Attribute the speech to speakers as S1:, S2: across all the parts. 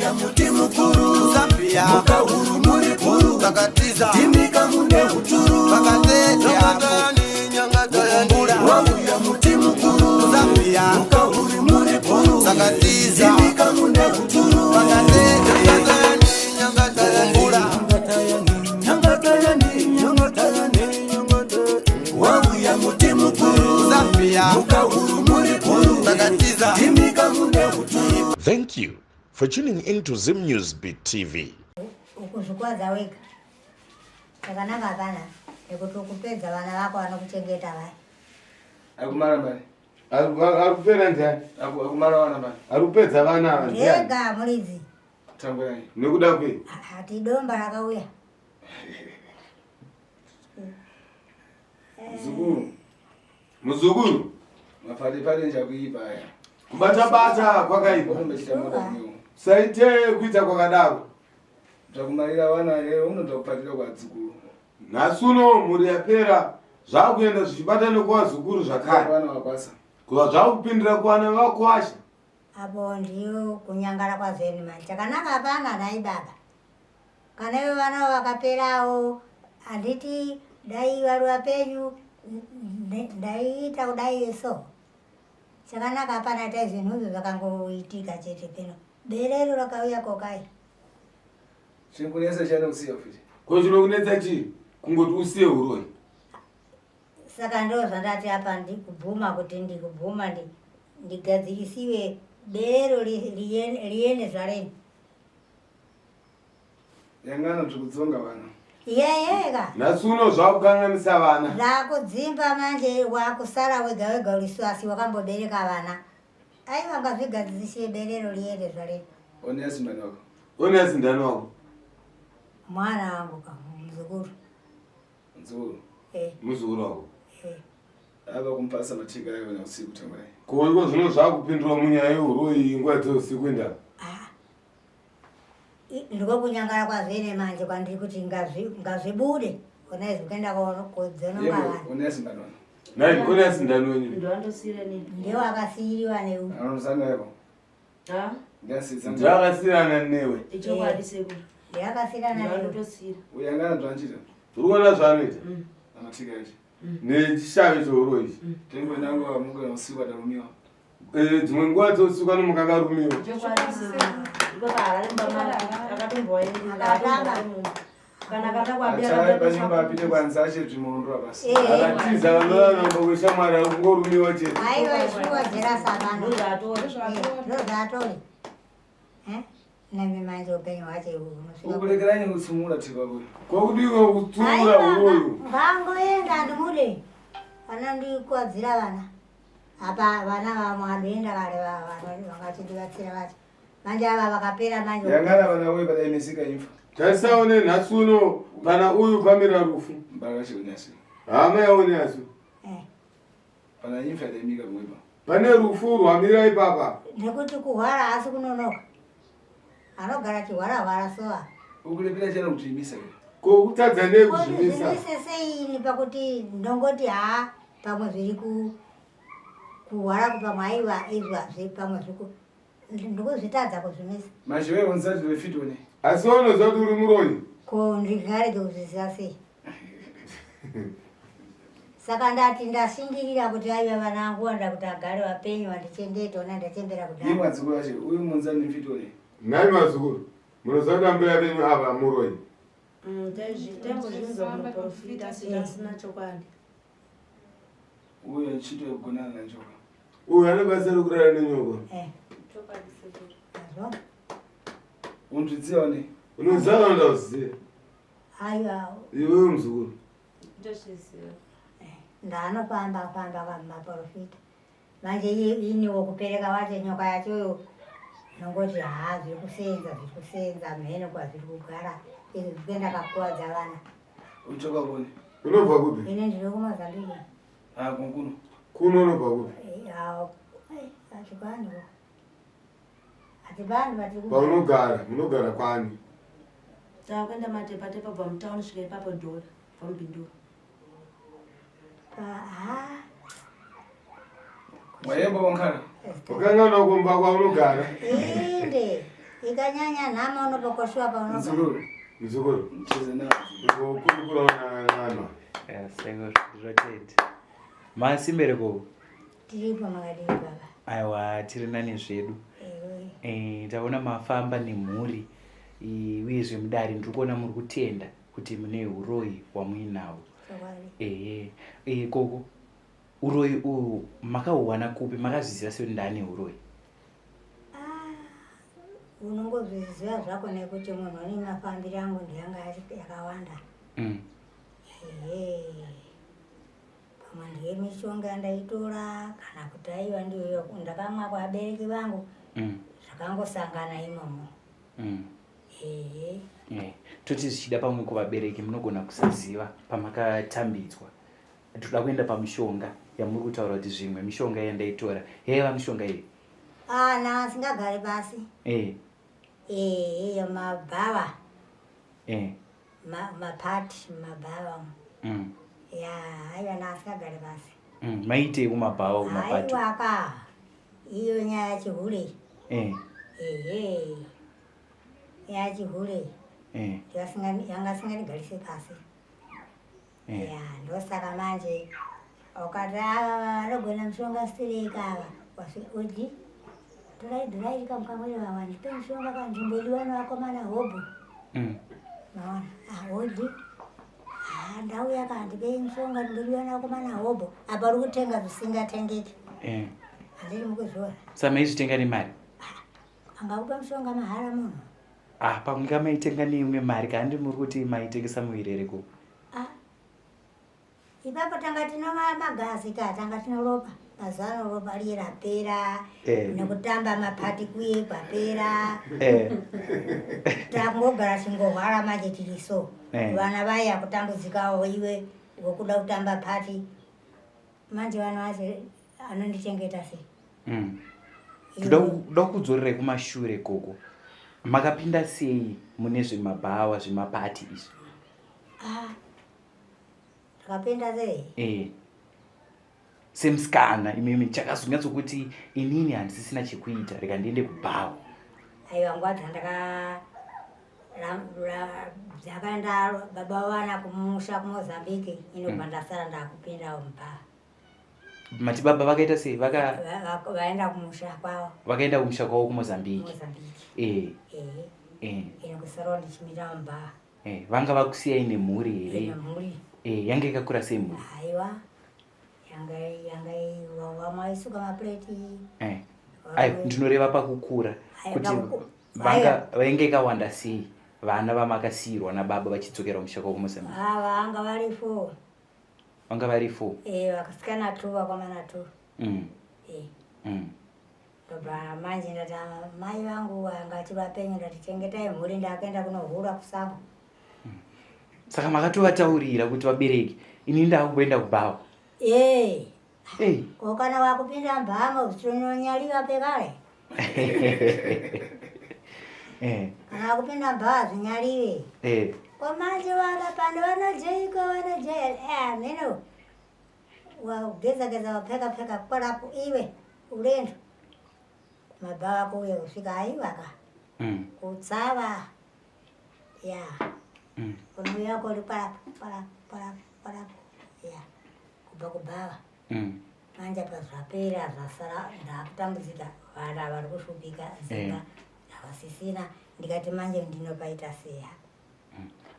S1: Wauya muti mukuru
S2: Zambia
S1: mukahuru muri bhuru
S2: Takatiza
S1: ndimika mune uturu
S2: Mukumbura
S1: Wauya muti mukuru
S2: Zambia
S1: mukahuru muri bhuru
S2: Takatiza
S1: ndimika mune uturu
S2: Mukumbura
S1: Nyangatayani, nyangatayani, wauya muti mukuru
S2: Zambia
S1: mukahuru muri bhuru
S2: Takatiza
S1: ndimika mune uturu.
S3: Thank you for tuning in to Zim News Beat TV.
S4: Ukuzvikwadza wega chakanaka hapana, nekuti ukupedza vana vako vanokuchengeta vaya.
S5: Akumara mari.
S6: Ari kupera ndiani?
S5: Akumara vana mari.
S6: Ari kupedza vana ava ndiani?
S4: Ndega muridzi.
S5: Tangurai.
S6: Nekuda kwei?
S4: Hati domba rakauya.
S5: Muzukuru.
S6: Muzukuru.
S5: Mapari pari njakuipa aya.
S6: Kubata bata kwakaipa.
S5: Unombechita moda kunewo.
S6: Saite kuita kwakadaro.
S5: Zvakumarira vana leo unoda kuparira kwadzukuru.
S6: Nhasi uno mhuri yapera zvakuenda zvichibata nekuwazukuru zvakare.
S5: Vana vakwasa.
S6: Kuva zvakupindira kuwana vakwasha.
S4: Apo ndiyo kunyangara kwazveni manje. Chakanaka hapana nhai baba. Kana ivo vana vakaperawo handiti dai vari vapenyu ndaiita kudai so. Chakanaka hapana itai zvinhu izvo zvakangoitika chete peno. Berero rakauya kokai.
S5: Chinokunetsa chani kusiya futi?
S6: Ko chinokunetsa chii? Kungoti usiye huroyi.
S4: Saka ndo zvandati apa ndikubvuma kuti ndikubvuma ndigadzirisiwe berero riende zvareni.
S5: Yangana zvikudzonga vana.
S4: Yeyeka.
S6: Nhasi uno zvakukanganisa vana.
S4: Zvakudzimba manje wakusara wega wega uri asi wakambobereka vana. Aiwa ngazvigadzirisiwe berero riende zvareni.
S5: Onesi ndani wako.
S6: Onesi ndani wako.
S4: Mwana wangu ka muzukuru.
S5: Muzukuru.
S4: Eh.
S6: Muzukuru wako.
S4: Eh.
S5: Ava kumupasa matika ayo na usiku tangurai.
S6: Ko iko zvino zvakupindura munyaya yeuroyi nguva dzeusiku inda.
S4: Ah. Ndiko kunyangara kwazvene manje kwandiri kuti ngazvibude. Ona izvi kuenda kodzononga vanhu.
S5: Onesi ndani wako.
S6: Nai onesi ndani wenyu.
S7: Ndowandosiyira nini?
S4: Ndiwo akasiyiriwa newe.
S5: Anonosana yako.
S7: Ha?
S6: Ndakasiyana newe.
S7: Ichokwadi sekuru.
S4: Ndakasiyana newe.
S7: Ndandotosiyira.
S5: Uyangana zvanchita.
S6: Uri kuona zvaanoita?
S5: Amatika ichi.
S6: Nechishavi cheuro ichi.
S5: Tengo nangu amuka usiku atarumiwa.
S6: Eh, dzimwe nguva dzeusiku anomuka akarumiwa.
S7: Ichokwadi sekuru. Iko kaharare mumba make akatomboenda.
S4: Akatanga.
S7: Kana kada kuambia
S5: Achai panyumba apite kwanza achedzvimurundura basi.
S6: Akatiza vanoramba kweshamwari ari kungorumiwa chete.
S4: Aiwa shuwa jerasa hapana.
S7: Ndozvatori.
S4: Ndozvatori. Eh? Nemi manje upenyu hwacho unosvika.
S5: Ukurekeranyi kutsumura tipa kuyo.
S6: Kwakudiwa kutsumura uroyi.
S4: Ngangoenda andimude. Vana ndikuwadzira vana. Apa vana vamwe andoenda kare vangachindibatsira vacho. Manje ava vakapera manje.
S5: Yangana vana wewe pada imisika imfa.
S6: Tarisaone nhasi uno pana uyu pamira rufu.
S5: Mbara chionasi.
S6: Hama yaone asi.
S4: Eh.
S5: Pana imfa yadaimika kumwepa.
S6: Pane rufu rwamira ipapa.
S4: Nekuti kuhwara asi kunonoka. Anogara chihwara hwara soa.
S5: Ukulepera chana kuti imisa.
S6: Ko kutadza nei kuzvimisa?
S4: Kuzvimise sei ini pakuti ndongoti haa pamwe zviri ku kuhwara pamwe aiwa izvi hazvi pamwe zviri ku ndikuzvitadza kuzvimisa.
S5: Manje wewe unzati wefitone.
S6: Asi unoziva kuti uri muroyi?
S4: Ko ndingarege kuzviziva sei? Saka ndati ndashingirira kuti aiva vana vangu vanoda kuti agare vapenyu vandichengete ona ndachembera kudhara.
S5: Imwe adzukuru acho uyu munzani nefitone.
S6: Nhai mazukuru, munoziva kuti ambuya venyu ava muroyi?
S7: Taizvinzwa kumuprofita asi tasina chokwadi.
S5: Uyu achito yekugonana nanjoka.
S6: Uyu ane basa rekurara nenyoka.
S4: Eh.
S8: Chokwadi sekuru.
S4: Nazvo.
S5: Unzviziva ne?
S6: Unoziva kana unoziva?
S4: Aiwa.
S6: Iwewe muzukuru.
S8: Ndozviziva.
S4: Ndaanofamba famba kamaprofita. Manje ini wokupereka wacho nyoka yachoyo nongoti haa zviri kusenza zviri kusenza mheno kwazviri kugara izvi zvikuenda kakuwadza vana.
S5: Uchoka kuni?
S6: Unobva kupi?
S4: Ini ndiri kuMozambique.
S5: Ah, kuno.
S6: Kuno unobva kupi?
S4: Hatibani. Hatibani vatiri
S6: kugara. Paunogara, munogara kwani?
S7: Takuenda matepa tepa bva mutauni svika ipapo dhola bva mubhindura.
S4: Ah.
S5: Wayemba wankara.
S6: Wakanganwa kumba kwaunogara.
S4: Inde. Ikanyanya nhamo unopokoshiwa paunogara.
S5: Muzukuru,
S6: Muzukuru,
S5: cheze nadzo.
S6: ngokurukurawo nangano.
S9: Sekuru, ndinotenda. Masimbereko.
S4: Tiripo makadii baba?
S9: Aiwa, tiri nani zvedu.
S4: Ewe.
S9: Taona mafamba nemhuri uyezve mudare ndiri kuona muri kutenda kuti mune uroyi hwamuinawo.
S4: Chokwadi.
S9: Ehe. Koko uroyi uhu makauwana kupi? Makazviziva sei kuti ndane uroyi?
S4: Ah, unongozviziva zvako nekuti munhu une mafambiro angu ndiyanga yakawanda. Ehe, pamwe ndiye mishonga yandaitora kana kuti aiwa ndiyo ndakamwa kuvabereki vangu. Zvakangosangana imomo. Ehe.
S9: Toti zvichida pamwe kuvabereki munogona kusaziva pamakatambidzwa. Toda kuenda pamishonga yamuri kutaura kuti zvimwe mishonga yandaitora yaiva mishonga iyi?
S4: Ah, na asingagari pasi. Ehe, mabhava. Mapati mabhava. Ya, aiwa, na asingagari pasi.
S9: Maitei kumabhava, kumapati?
S4: Aiwa ka, iyo nyaya yachihure. Ehe, nyaya yachihure. Yanga asingandigarise pasi. Ya, ndosaka manje ukati ava vanogona mushonga sireka ava, wasvika udi torai dhirai kamukamwiri vava, ndipe mushonga kandimbodiwa nevakomana hobho. Maona, ah, odi, ah, ndauya ka, ndipei mushonga ndimbodiwa nevakomana hobho. Apa uri kutenga zvisingatengeki. Handiri mukuzviona.
S9: Saka maizvitenga nemari?
S4: Angakupa mushonga mahara munhu?
S9: Ah, pamwe kamaitenga neimwe mari kandi muri kuti maitengesa muviri here ko?
S4: Ah, ipapo tanga tino magazi ka, tanga tino ropa. Mazuva ano ropa riye rapera. Nekutamba mapati kuye kwapera. Takungogara chingohwara manje tiri so. Vana vaya kutambudzikawo, iwe wokuda kutamba pati manje vana vacho anondichengeta sei?
S9: Toda kudzorera kumashure koko. Makapinda sei mune zvemabhawa, zvemapati izvi?
S4: Ah, ndakapinda sei?
S9: Semusikana imimi, chakazonyatsokuti inini handisisina chekuita, rega ndiende kubhawa?
S4: Aiwa, nguva dzandaka dzakaenda baba vana kumusha kuMozambique, inobva ndasara ndakupindawo mubhawa.
S9: Mati baba vakaita sei?
S4: Vaenda kumusha kwavo.
S9: Vakaenda kumusha kwavo kuMozambique?
S4: Mozambique. Ehe. Ine kusarawo ndichimira mubhawa.
S9: Vanga vakusiyai nemhuri here?
S4: Ine mhuri.
S9: Yanga yakakura sei mhuri?
S4: Aiwa, yanga vamwe vaisuka mapureti.
S9: Ai, ndinoreva pakukura
S4: Aiwa,
S9: kuti vanga vainge ikawanda sei vana vamakasiyirwa nababa vachidzokera kumusha kwavo kuMozambique?
S4: Ah, vanga vari four.
S9: Vanga vari four?
S4: Eh, vakasikana two, vakomana two. Eh. Ndobva manje ndati, "Ah, mai vangu vanga vapenyu, ndati chengetai mhuri, ndakaenda kunohura kusango."
S9: Saka makatovataurira kuti vabereki, ini ndakuenda kubhawa?
S4: Eh. Ko kana wakupinda mbamo zvitononyaliwa pekare. Kana wakupinda mbaa zvinyaliwe. Ko manje vana pano vanojeiko, vanoje mheno wageza geza, wapfeka pfeka, kwarapo iwe ulendo kumabhawa kuuya kusvika aiwaka kutsava ya. Unouya kori kwarapo kwarapo kwarapo kwarapo ya kubva kubhawa. Manje apa zvapera, zvasara ndakutambudzika, vana vari kushupika, dzimba havasisina. Ndikati manje ndinopaita sei apa?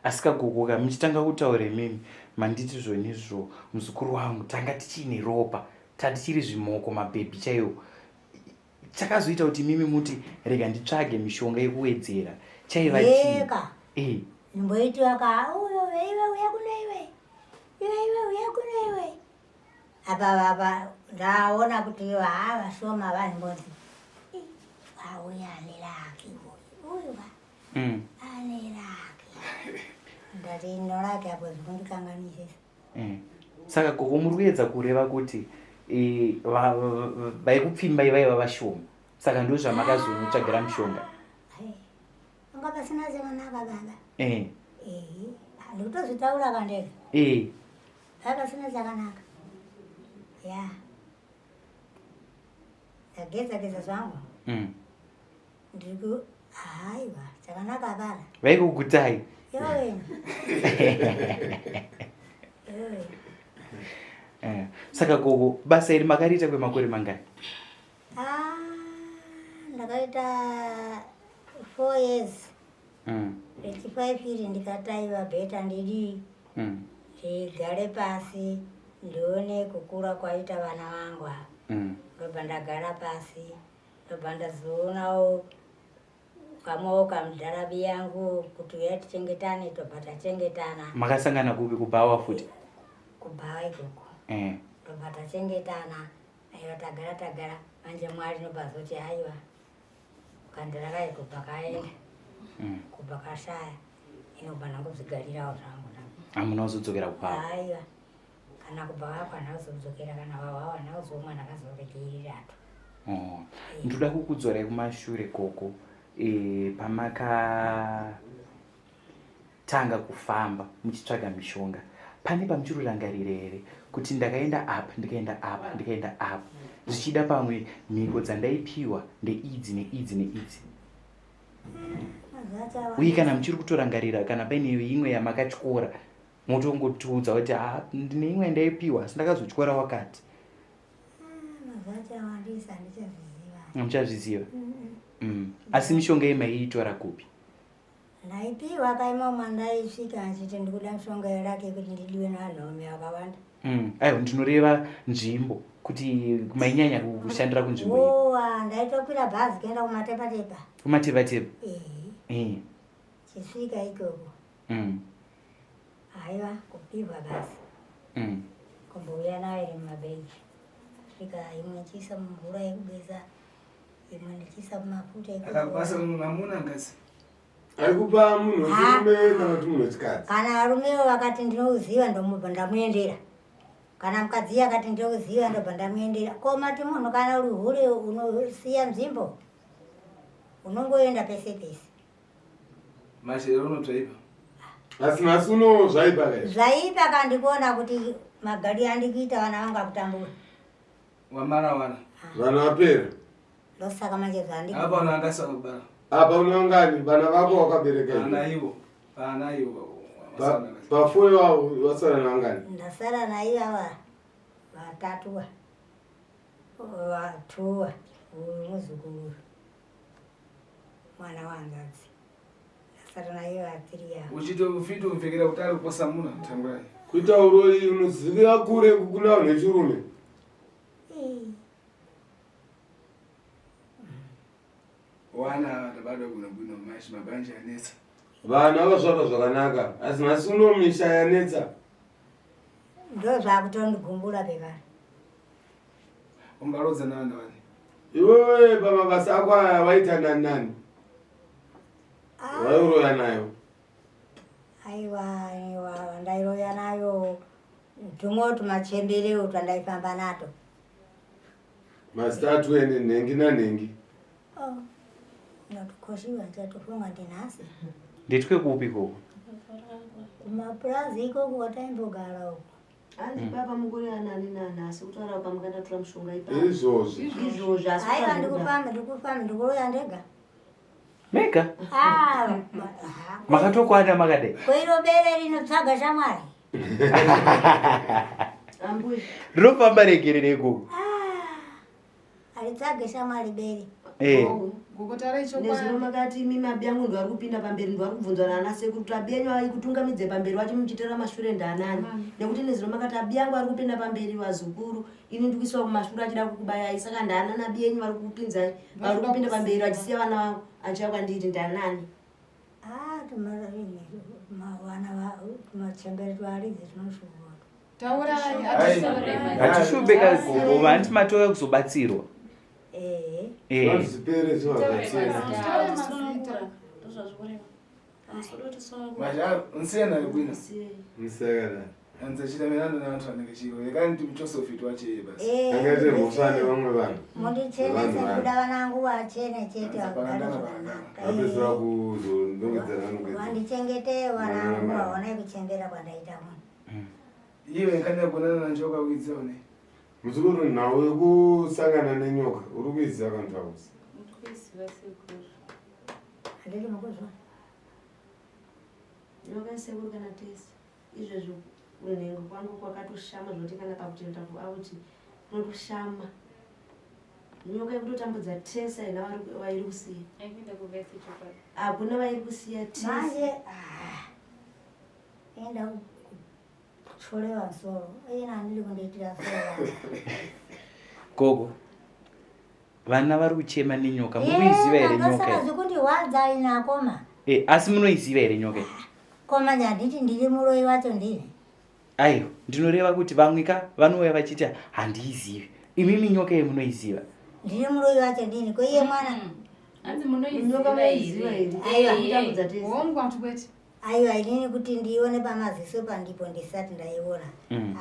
S9: Asi kagogoka muchitanga kutaura imimi manditi zvonizvo, muzukuru wangu, tanga tichiine ropa, tatichiri zvimoko, mabhebhi chaiwo. Chakazoita kuti imimi muti rega nditsvage mishonga yekuwedzera chaiva chii?
S4: Yeka. Imboitiwa ka, uyo iwe uya kuno, iwe iwe iwe uya kuno iwe. Apa apa ndaona kuti haa, vashoma vanhu mbonzi auya ane luck uyu uyu ka. Ane luck. Ndati ino luck apo zvikundikanganisisa.
S9: Saka gogo muri kuedza kureva kuti vaikupfimbai vaiva vashoma, saka ndo zvamakazonotsvagira mishonga?
S4: Anga pasina chakanaka baba. Ehe, ndikutozvitaura kandega. Pasina chakanaka ya, ndageza geza zvangu. Ndiriku Haiwa, chakanaka hapana.
S9: Vaikugutai?
S4: Yowe. Yowe.
S9: Eh, saka gogo basa iri makariita kwemakore mangani?
S4: Ah, ndakaita 4 years. Rechi5 iri ndikataiwa bheta ndidii ndigare pasi ndione kukura kwaita vana vangu ava. Ndobva ndagara pasi, ndobva ndazoonawo kamwewo kamudharabi yangu kuti uya tichengetane, tobva tachengetana.
S9: Makasangana kupi, kubhawa futi?
S4: Kubhawa ikoko. Ndobva tachengetana, aiwa tagara tagara, manje Mwari nobva azoti aiwa kandirakai kubva kaenda. Kubva kashaya, inobva ndangozvigarirawo zvangu.
S9: Hamuna kuzodzokera kubhawa?
S4: Aiwa, kana kubva wako handina kuzodzokera, kana wawawa handina kuzomwa, ndakazoregererato.
S9: Oh. Ndoda kukudzorai kumashure gogo, pamakatanga kufamba muchitsvaga mishonga, pane pamuchirurangarira here kuti ndakaenda apa, ndikaenda apa, ndikaenda apa, zvichida pamwe mhiko dzandaipiwa ndeidzi neidzi neidzi? Uye kana muchiri kutorangarira, kana paine imwe yamakatyora, motongotiudza kuti ha, ndine imwe yandaipiwa asi ndakazotyora wakati.
S4: Mazuva awandisa, handichazviziva.
S9: Hamuchazviziva? Asi mishonga iyi maiitora kupi?
S4: Ndaipiwa kaimomo, ndaisvika achiti ndikuda mishonga yerake kuti ndidiwe nevanhurume vakawanda.
S9: Aiwa, ndinoreva nzvimbo, kuti mainyanya kushandira kunzvimbo iyi.
S4: Owa, ndaitokwira bhazi kuenda kuMatepatepa.
S9: KuMatepatepa?
S4: Ehe. Chisvika ikoko, haiwa, kupihwa basi. Kumbouya nayo iri mumabhegi, svika imwe ndichiisa mumvura yekugeza, imwe ndichiisa mumafuta
S5: Akakubasa namuna ngazi.
S6: Aikupa munhu wechirume kana kuti munhu wechikadzi?
S4: Kana varumewo vakati ndinouziva, ndomubva ndamuendera. Kana mukadzi iye akati ndinouziva, ndobva ndamuendera. Ko mati munhu kana uri hure unosiya nzvimbo, unongoenda pese pese.
S5: Mashero unotsvaipa.
S6: Asi nhasi uno zvaipa kai?
S4: Zvaipa kandikuona kuti magari andikuita vana vangu akutambura.
S5: Wamara wana.
S6: Vana vapera.
S4: Ndosaka manje zvandi
S5: Apa una angasa kubara.
S6: Apa unangani vana vako wakabereka?
S5: Vana ivo. Vana ivo.
S6: Pafoyo wavo wasara nangani?
S4: Ndasara naivava vatatuwa, vatuwa, uyu muzukuru, mwana wanzadzi, ndasara naivo vatiri ava.
S5: Uchito fito kupfekera kuti ari kuposa muna tangurai.
S6: Kuita uroyi unozivira kure kukuna vanhu vechirume.
S5: Wana tabado kuno kuno mashi mabanja anetsa.
S6: Vana vazvarwa zvakanaka, asi nhasi uno misha yanetsa.
S4: Ndo zvakutonigumbura pekare.
S5: Ungarodza nana wani.
S6: Iwewe pamabasa ako aya waita nani nani? Waiuroya nayo?
S4: Aiwa, aiwa, ndairoya nayo tumwe tumachembereo twandaifamba nato.
S6: Mazita atuene nhengi nanhengi.
S4: Oh, ndatukoshiwa, ndichatofunga ndinhasi.
S9: Ndetwe kupi koko?
S4: Kumapurazi ikoko kwataimbogara uko.
S7: Hanzi papa mukore anani nani, asi kutaura pamukandatora mushonga ipapo.
S6: Izvozvi.
S7: Izvozvi, asi
S4: Aiwa,
S7: kutaura
S4: ndikufamba, ndikufamba, ndikuroya ndega.
S9: Mega?
S4: Ah,
S9: Makatokwana makadai?
S4: Koiro bere rinotsvaga shamwari.
S7: Ambuya.
S9: Rinofamba regerere ikoko.
S4: Haritsvage shamwari bere.
S8: Gogo, taura
S7: Nezuro
S8: chokwadi.
S7: makati imi mabi angu ndo ari kupinda pamberi, ndo ari kubvunzwa naana sekuru kuti abi enyu aikutungamidze pamberi wacho muchitera mashure ndaanani, nekuti nezuro makati abi angu ari kupinda pamberi vazukuru, ini ndikuiswa kumashure achida kukubayai, saka ndaanani abi enyu vari kukupinzai, vari kupinda pamberi vachisiya vana vavo achiuya kwandiri, ndaanani?
S4: Ah, vana tumachembere twaridzi tunoshuva.
S8: Taurai.
S9: Hatishube kagogo, vanti matouya kuzobatsirwa.
S4: Ehe.
S6: Zvipere zviva zvachena.
S8: Taura mazita.
S5: Masha nsiyana kwina.
S6: Musakadai.
S5: Anzachita mirando navantu vanenge chiro. Yakani timuchosofit wache basi.
S6: Angaite mhosva nevamwe vanhu.
S4: Mundichenese, kuda vanangu vachene chete, vagare zvakanaka.
S6: Vapedzisira kuzonongedzera nongedzera.
S4: Vandichengete vanangu, vaonai kuchembera kwandaita muno.
S5: Iwe kana kuonana nanjoka kuidza une.
S6: Muzukuru, nhau yekusangana nenyoka uri kuiziva kantauzi?
S8: Ndikuiziva sekuru.
S4: Handiti mukuzwa?
S7: Nyoka sekuru kana tese izvezvi kunhengo kwangu kwakatoshama zvekuti kana pakutenda kuauti kunotoshama. Nyoka yekutotambudza tese haina vairi kusiya.
S8: Aipinda kuvhesi chokwadi.
S7: Hakuna vairi kusiya tese.
S4: Manje ah, enda kutyolewa musoro iyena handidi kundiitira soro.
S9: Gogo, vana vari kuchema nenyoka, munoiziva here nyoka
S4: Ndosaka
S9: iyi?
S4: zvikundirwadza ine akoma.
S9: Eh, asi munoiziva here nyoka iyi?
S4: Koma handiti ndiri muroyi wacho ndini.
S9: Aiwa, ndinoreva kuti vamwe ka vanouya vachiti handiizivi. Imimi nyoka iyi munoiziva?
S4: Ndiri muroyi wacho ndini. Ko iye mwana
S8: Hanzi
S7: Nyoka
S8: munoiziva
S7: munoiziva
S8: here?
S7: here?
S4: Aiwa.
S7: Kutambudza tese.
S8: Hongu antu kwete.
S4: Aiwa, inini kuti ndione pamaziso pandipo ndisati ndaiona.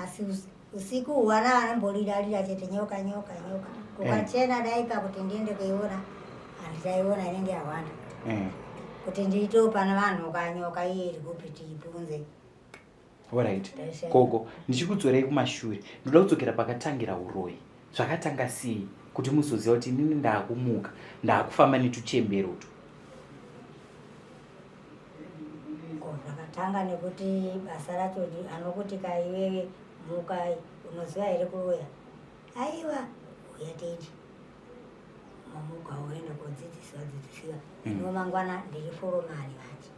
S4: Asi usiku hwana vanomboliralira chete nyoka nyoka nyoka. Kukachena dai pakuti ndiende kuiona handichaiona, inenge yawanda. Kuti ndiitewo pana vanhu kanyoka iye iri kupi tiipunze.
S9: Alright.
S4: Ndaishaya.
S9: Gogo, ndichikudzorei kumashure, ndoda kudzokera pakatangira uroyi. Zvakatanga sei kuti muzoziva kuti inini ndaakumuka, ndaakufamba netuchembero utu?
S4: Ko zvakatanga nekuti basa racho anokuti kaiwewe muka, unoziva here kuroya? Aiwa, uya tendi. Mamuka uende kodzidzisiwa dzidzisiwa. Ino mangwana ndiri foromani manje.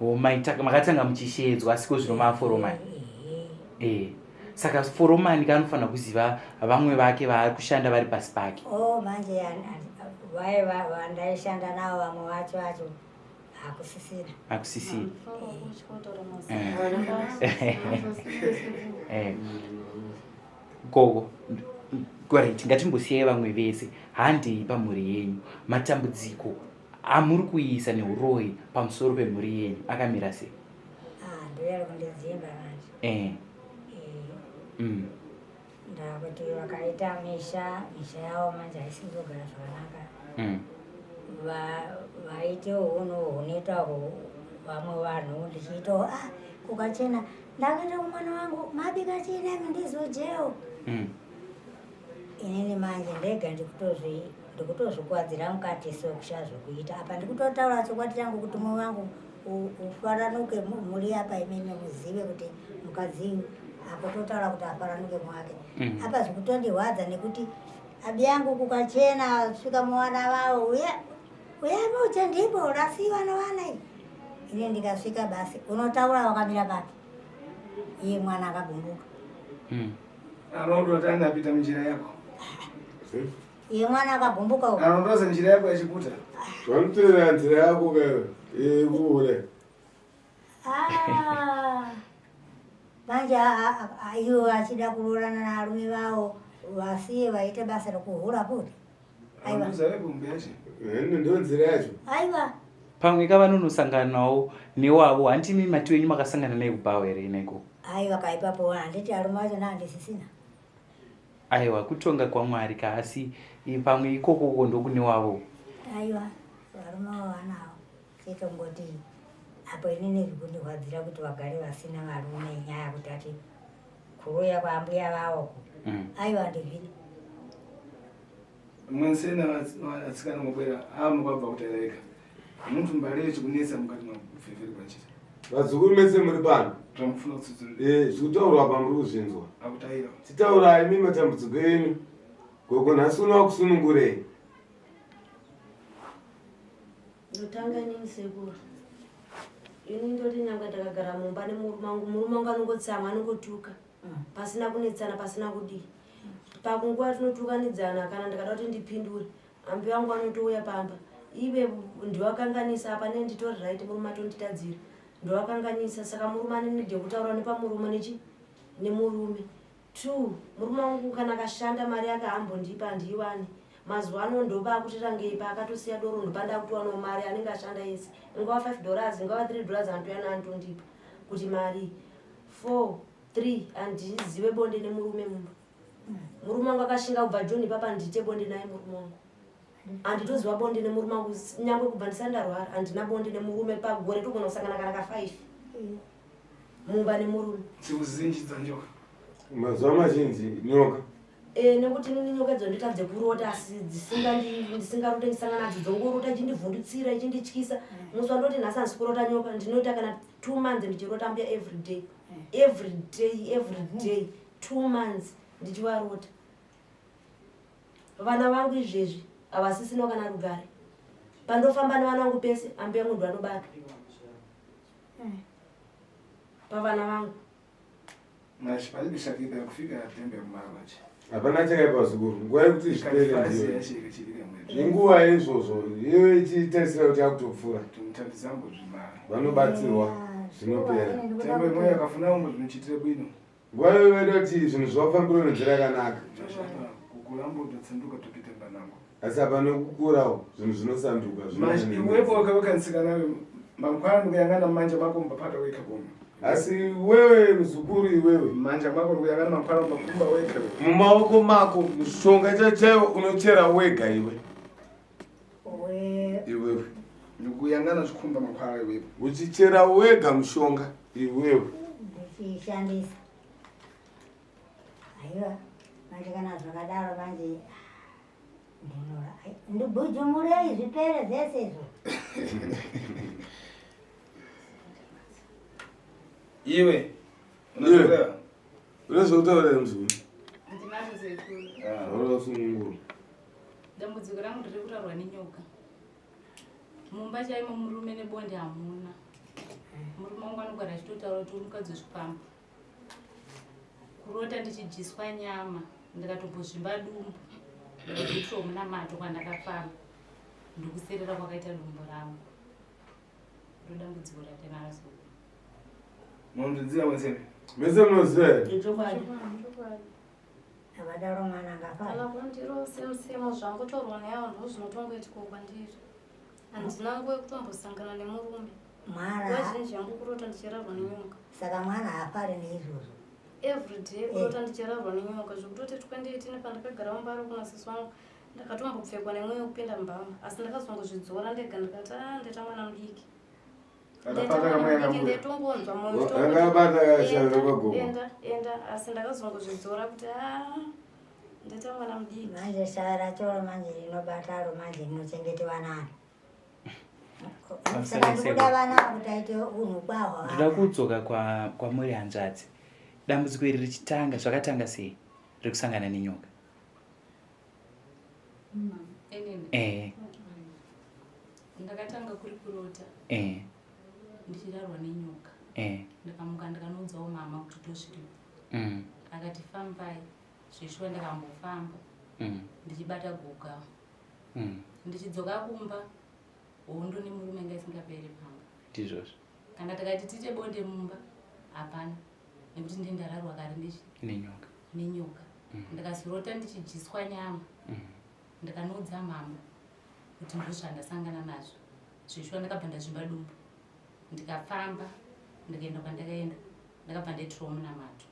S9: O, makatanga muchishedzwa asi ko zvino maaforomani. Saka foromani kaanofanira kuziva vamwe vake vaari kushanda vari pasi pake.
S4: O manje vaye vandaishanda navo vamwe vacho hakusisina.
S9: Hakusisina.
S8: Eh.
S9: Gogo, right, ngatimbosiyai vamwe vese, handei pamhuri yenyu. Matambudziko amuri kuisa neuroyi pamusoro pemhuri yenyu akamira sei?
S4: Ah, ndoyari kundidzimba manje. Ndakuti vakaita misha yavo manje haisi kuzogara zvakanaka. Vaite hunhu hunoita vamwe vanhu ndichiitawo kukachena ndakaita kumwana wangu mabika chii nami ndizodyewo. Inini manje ndega ndikutozvikuwadzira mukati sokusha zvokuita apa ndikutotaura chokwadi changu kuti mwoyo wangu ufaranuke muri apa imimi muzive kuti mukadzi akutotaura kuti afaranuke mwake. Apa zvikutondirwadza nekuti abi yangu kukachena svika muwana vavo uya uya muche ndipo rasiwa nowana iyi. Ini ndikasvika basi unotaura wakamira papi iye mwana akagumbuka.
S5: Anondoti anapita munjira yako.
S4: Iye mwana akagumbuka uko.
S5: Anondoza njira yako yachikuta.
S6: Vanoteera nzira yako kayo yekuure.
S4: Manje ivo vachida kuroorana navarume vavo vasiye vaite basa rekuhura futi. Aiwa.
S5: Anondoza vebombe yacho.
S6: Ndo nzira yacho.
S4: Aiwa.
S9: Pamwe ka vanonosanganawo newavo, handiti imi mati wenyu makasangana naye kubhawa here inaiko?
S4: Aiwa kaipapo handiti arume acho nahandisisina.
S9: Aiwa, kutonga kwaMwari ka, asi pamwe ikoko ndokune wavo.
S4: Aiwa, varume vavo vanavo. Chitongoti apo inini zvikundirwadzira kuti vagare vasina varume inyaya kuti ati kuroya kwaambuya vavo. Aiwa ndizvidi.
S5: Mwensena atsikana mabwera amukwabva kutareka. Muntu mbale chikunetsa mukati mafeferi kwachita.
S6: Vazukuru mese muri pano.
S5: Tamufuna kutsudzura.
S6: Zvikutaurwa pamuri kuzvinzwa.
S5: Akutaira.
S6: Titaurai imi matambudziko enyu. Gogo nhasi unowa kusunungurei.
S7: Ndotanga inini sekuru. Ini ndoti nyangwe takagara mumba nemurume wangu, murume wangu anongotsamwa, anongotuka. Pasina kunetsana, pasina kudii. Pakunguva tinotukanidzana kana ndikada kuti ndipindure, ambuya wangu anotouya pamba. Ive ndiwakanganisa apa ne nditori right, murume atonditadzira. Ndiwakanganisa saka murume ane need yekutaura nepamurume nechi nemurume. 2 murume wangu kana akashanda mari yake haambondipa, handiiwani. Mazuva ano ndopa akutirangei paakatosiya doro ndopanda kutowana mari anenge ashanda yese. Ingava $5, ingava $3 antoyana antondipa kuti mari 4 3 handizive bonde nemurume mumba. Murume wangu akashinga kubva John ipapa ndiite bonde naye murume wangu. Handitoziva bonde nemurume wangu nyangwe kubva ndisati ndarwara handina bonde nemurume pagore togona kusangana kana ka 5 mumba nemurume.
S5: Tsiku zinji dzanjoka.
S6: Mazuva mazhinji nyoka.
S7: Eh, nekuti inini nyoka idzo ndoita dzekurota asi ndisingarote ndisangana nadzo dzongorota ichindivhundutsira ichindityisa. Musi wandoti nhasi handisi kurota nyoka, ndinoita kana 2 months ndichirota mbuya every day, every day, every day, 2 months ndichivarota. Vana vangu izvezvi havasisina kana rugare. Pandofamba nevana vangu pese, ambuya munhu anobatwa pavana vangu.
S5: Machi palibe shakipa yakufika tembe kumara machi.
S6: Hapana chakaipa, zukuru. Nguva yekuti zvipere
S5: Ikatifazi
S6: ndiyo
S5: yacho ikachitika mwedzi.
S6: Inguva yeizvozvo iyoyo ichitarisira kuti yakutopfuura.
S5: Tumutandizambo zvimara.
S6: Vanobatsirwa, zvinopera.
S5: Tembe mwe yakafuna umwe zvinochitire bwino.
S6: Nguva iyoyo vaida kuti zvinhu zvafambirwe nenzira yakanaka.
S5: Mashapa kukulambo totsanduka topite mbanango.
S6: Asi hapana kukurawo, zvinhu zvinosanduka.
S5: Machi iwepo wakawekanisika nawe mangwana ndikuyangana mumanja mako mbapata weka koma.
S6: Asi wewe muzukuru, iwewe
S5: Manja mako ndikuyangana mangwana mbakumba weka.
S6: Mumaoko mako mushonga chaiwo chaiwo unochera wega iwe. Iwewe.
S5: Ndikuyangana zvikumba mangwana iwepo.
S6: Uchichera wega mushonga iwewe.
S4: Ndichishandisa. Aiwa, manje kana zvakadaro manje ndinora ndibhujumurei zvipere zvese izvo.
S5: Iwe. Unozorewa.
S6: Une zvekutaura here, muzukuru?
S8: Ndinazvo, sekuru.
S6: Unoda kusunungurwa.
S8: Dambudziko rangu ndiri kutaurwa nenyoka. Mumba chaimo murume nebonde hamuna. Murume wangu anogara achitotaura kuti uri mukadzi wezvikwambo. Kurota ndichidyiswa nyama, ndikatombozvimba dumbu, ndikazoitwa munamato kwandakafamba, ndikuserera kwakaita dumbu rangu. Ndo dambudziko ratinaro, sekuru.
S5: Munondiziva mwese.
S6: Mese munoziva here?
S7: Ichokwadi.
S4: Akadaro mwana angafara.
S10: Kana kundiro semusemo zvangotorwa neavo ndo zvinotongoitikawo kwandiri. Handina nguva yekutombosangana nemurume.
S4: Mwana
S10: Nguva zhinji yangu kurota ndichirarwa nenyoka.
S4: Saka mwana haafari neizvozvo.
S10: Every day kurota ndichirarwa nenyoka, zvekutoti 2018 pandakagara mumbaro kuna sisi wangu, ndakatombopfekwa nemweya wekupinda mbama, asi ndakazongozvidzora ndega ndikati, a, ndaita mwana mudiki.
S5: Akapata kamweya kambuya.
S10: Ndaitongonzwa moyo.
S6: Akabata kashanda kwagogo.
S10: Enda enda, asi ndakazongozvidzora kuti, a, ndaita mwana mudiki.
S4: Manje shaya rachoro manje rinobataro manje rinochengetewa nani? Saka ndikuda vana kuti aite unhu kwahwo.
S9: Ndoda kudzoka kwamuri hanzvadzi. Dambudziko iri richitanga, zvakatanga sei rekusangana nenyoka?
S8: Inini ndakatanga kuri kurota ndichirarwa nenyoka. Ndikamuka ndikanoudzawo mama kuti ndozviripo. Akati fambai zveshuwa, ndikambofamba ndichibata guga. Ndichidzoka kumba, hondo nemurume nga isingaperi pamba.
S9: Ndizvozvo.
S8: Kana tikati tiite bonde mumba, hapana, nekuti ndindararwa kare ndichi
S9: Nenyoka.
S8: Nenyoka. Ndikazorota ndichidyiswa nyama. Ndikanoudza mama kuti ndozvandasangana nazvo. Zveshuwa ndakabva ndazvimba dumbu, ndikafamba, ndikaenda kwandakaenda, ndakabva ndaitirawo munamato,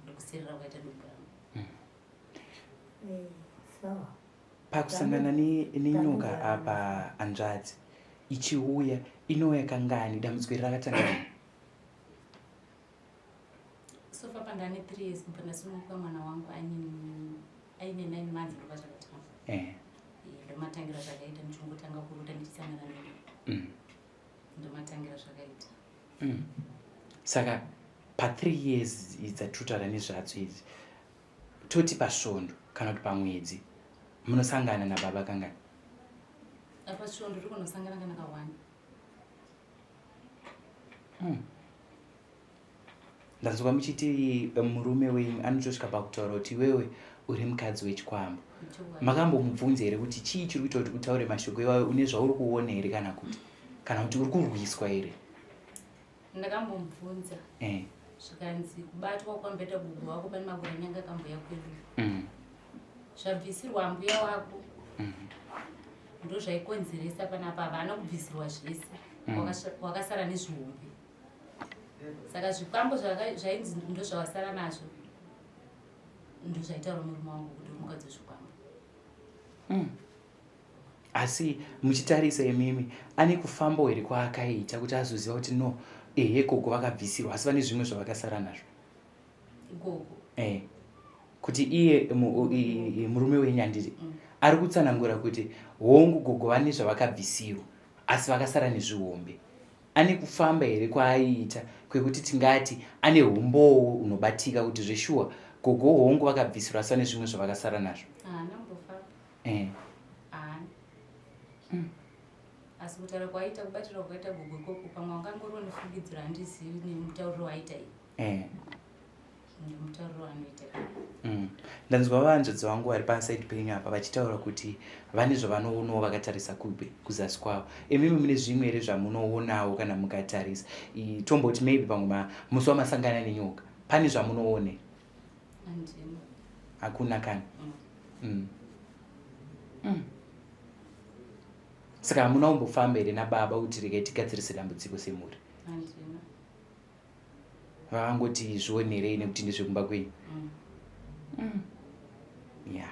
S8: ndikuserera kwaita dumbu rangu.
S4: So
S9: Pakusangana nenyoka apa, hanzvadzi, ichiuya inouya kangani? Dambudziko iri rakatanga rini?
S8: So far pandane 3 years kubva ndasununguka mwana wangu aine 9 months, ndobva zvakatanga. Ndomatangira zvakaita, ndichingotanga kurota ndichisangana nenyoka. Ndomatangira zvakaita.
S9: Saka pa3 years dzatiri nezvadzo idzi, toti pasvondo kana kuti pamwedzi munosangana nababa kangani?
S8: Apa svondo tiri kunosangana kana ka1.
S9: Ndanzwa muchiti murume wenyu anotosvika pakutaura kuti iwewe uri mukadzi wechikwambo. Makambomubvunza here kuti chii chiri kuita kuti utaure mashoko iwayo? Une zvauri kuona here, kana kuti uri kurwiswa here?
S8: Ndakambomubvunza. Zvikanzi kubatwa kwamboita gogo wako pane makore nyanga akamboya kwedu, zvabvisirwa mbuya wako, ndo zvaikonzeresa panapa. Havana kubvisirwa zvese. Wakasara nezvihombe, saka zvikwambo zvainzi ndo zvawasara nazvo, ndo zvaitaura murume wangu kuti uri mukadzi wezvikwambo.
S9: Asi muchitarisa imimi, ane kufambawo here kwaakaita kuti azoziva kuti no, ehe, gogo vakabvisirwa, asi vane zvimwe zvavakasara nazvo?
S8: Gogo?
S9: Kuti iye murume wenyu handiti ari kutsanangura kuti hongu gogo vane zvavakabvisirwa asi vakasara nezvihombe. Ane kufamba here kwaaiita kwekuti tingati ane humbowo hunobatika kuti zveshuwa gogo hongu vakabvisirwa asi vane zvimwe zvavakasara nazvo?
S8: Haana kumbofamba.
S9: Eh.
S8: Haana. Asi kutaura kwaaita, kubatirwa kwaita gogo ikoko, pamwe wangangoriwo nefungidziro, handizivi nemutauriro waaita iyi.
S9: Eh.
S8: Nemutauriro waanoita.
S9: Ndanzwa vanzvadzi vangu vari pasaidi penyu apa vachitaura kuti vane zvavanoonawo vakatarisa kube kuzasi kwavo. Imimi mune zvimwe here zvamunoonawo kana mukatarisa? Tomboti maybe pamwe musi wamasangana nenyoka pane zvamunoone?
S8: Handina.
S9: Hakuna kana? Saka hamuna kumbofamba here nababa kuti regai tigadzirise dambudziko semhuri?
S8: Handina.
S9: Vakangoti zvionerei nekuti ndezvekumba kwenyu. Ya,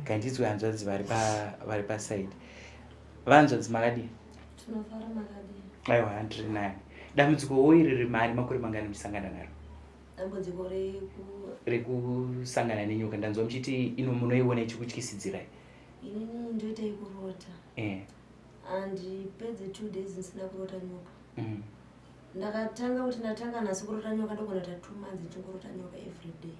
S9: kandizwe hanzvadzi vari pasaidi. Vanzvadzi makadii?
S7: Tinofara, makadii?
S9: Aiwa, handiri nani. Dambudziko iri rimani makore mangani muchisangana naro?
S7: Dambudziko reku
S9: Rekusangana nenyoka. Ndanzwa muchiti ino munoiona ichikutyisidzirai.
S7: Inini ndoita yekurota. Handipedze 2 days ndisina kurota nyoka. Ndakatanga kuti ndatanga nhasi kurota nyoka, ndogona kuita 2 months ndichingorota nyoka every day.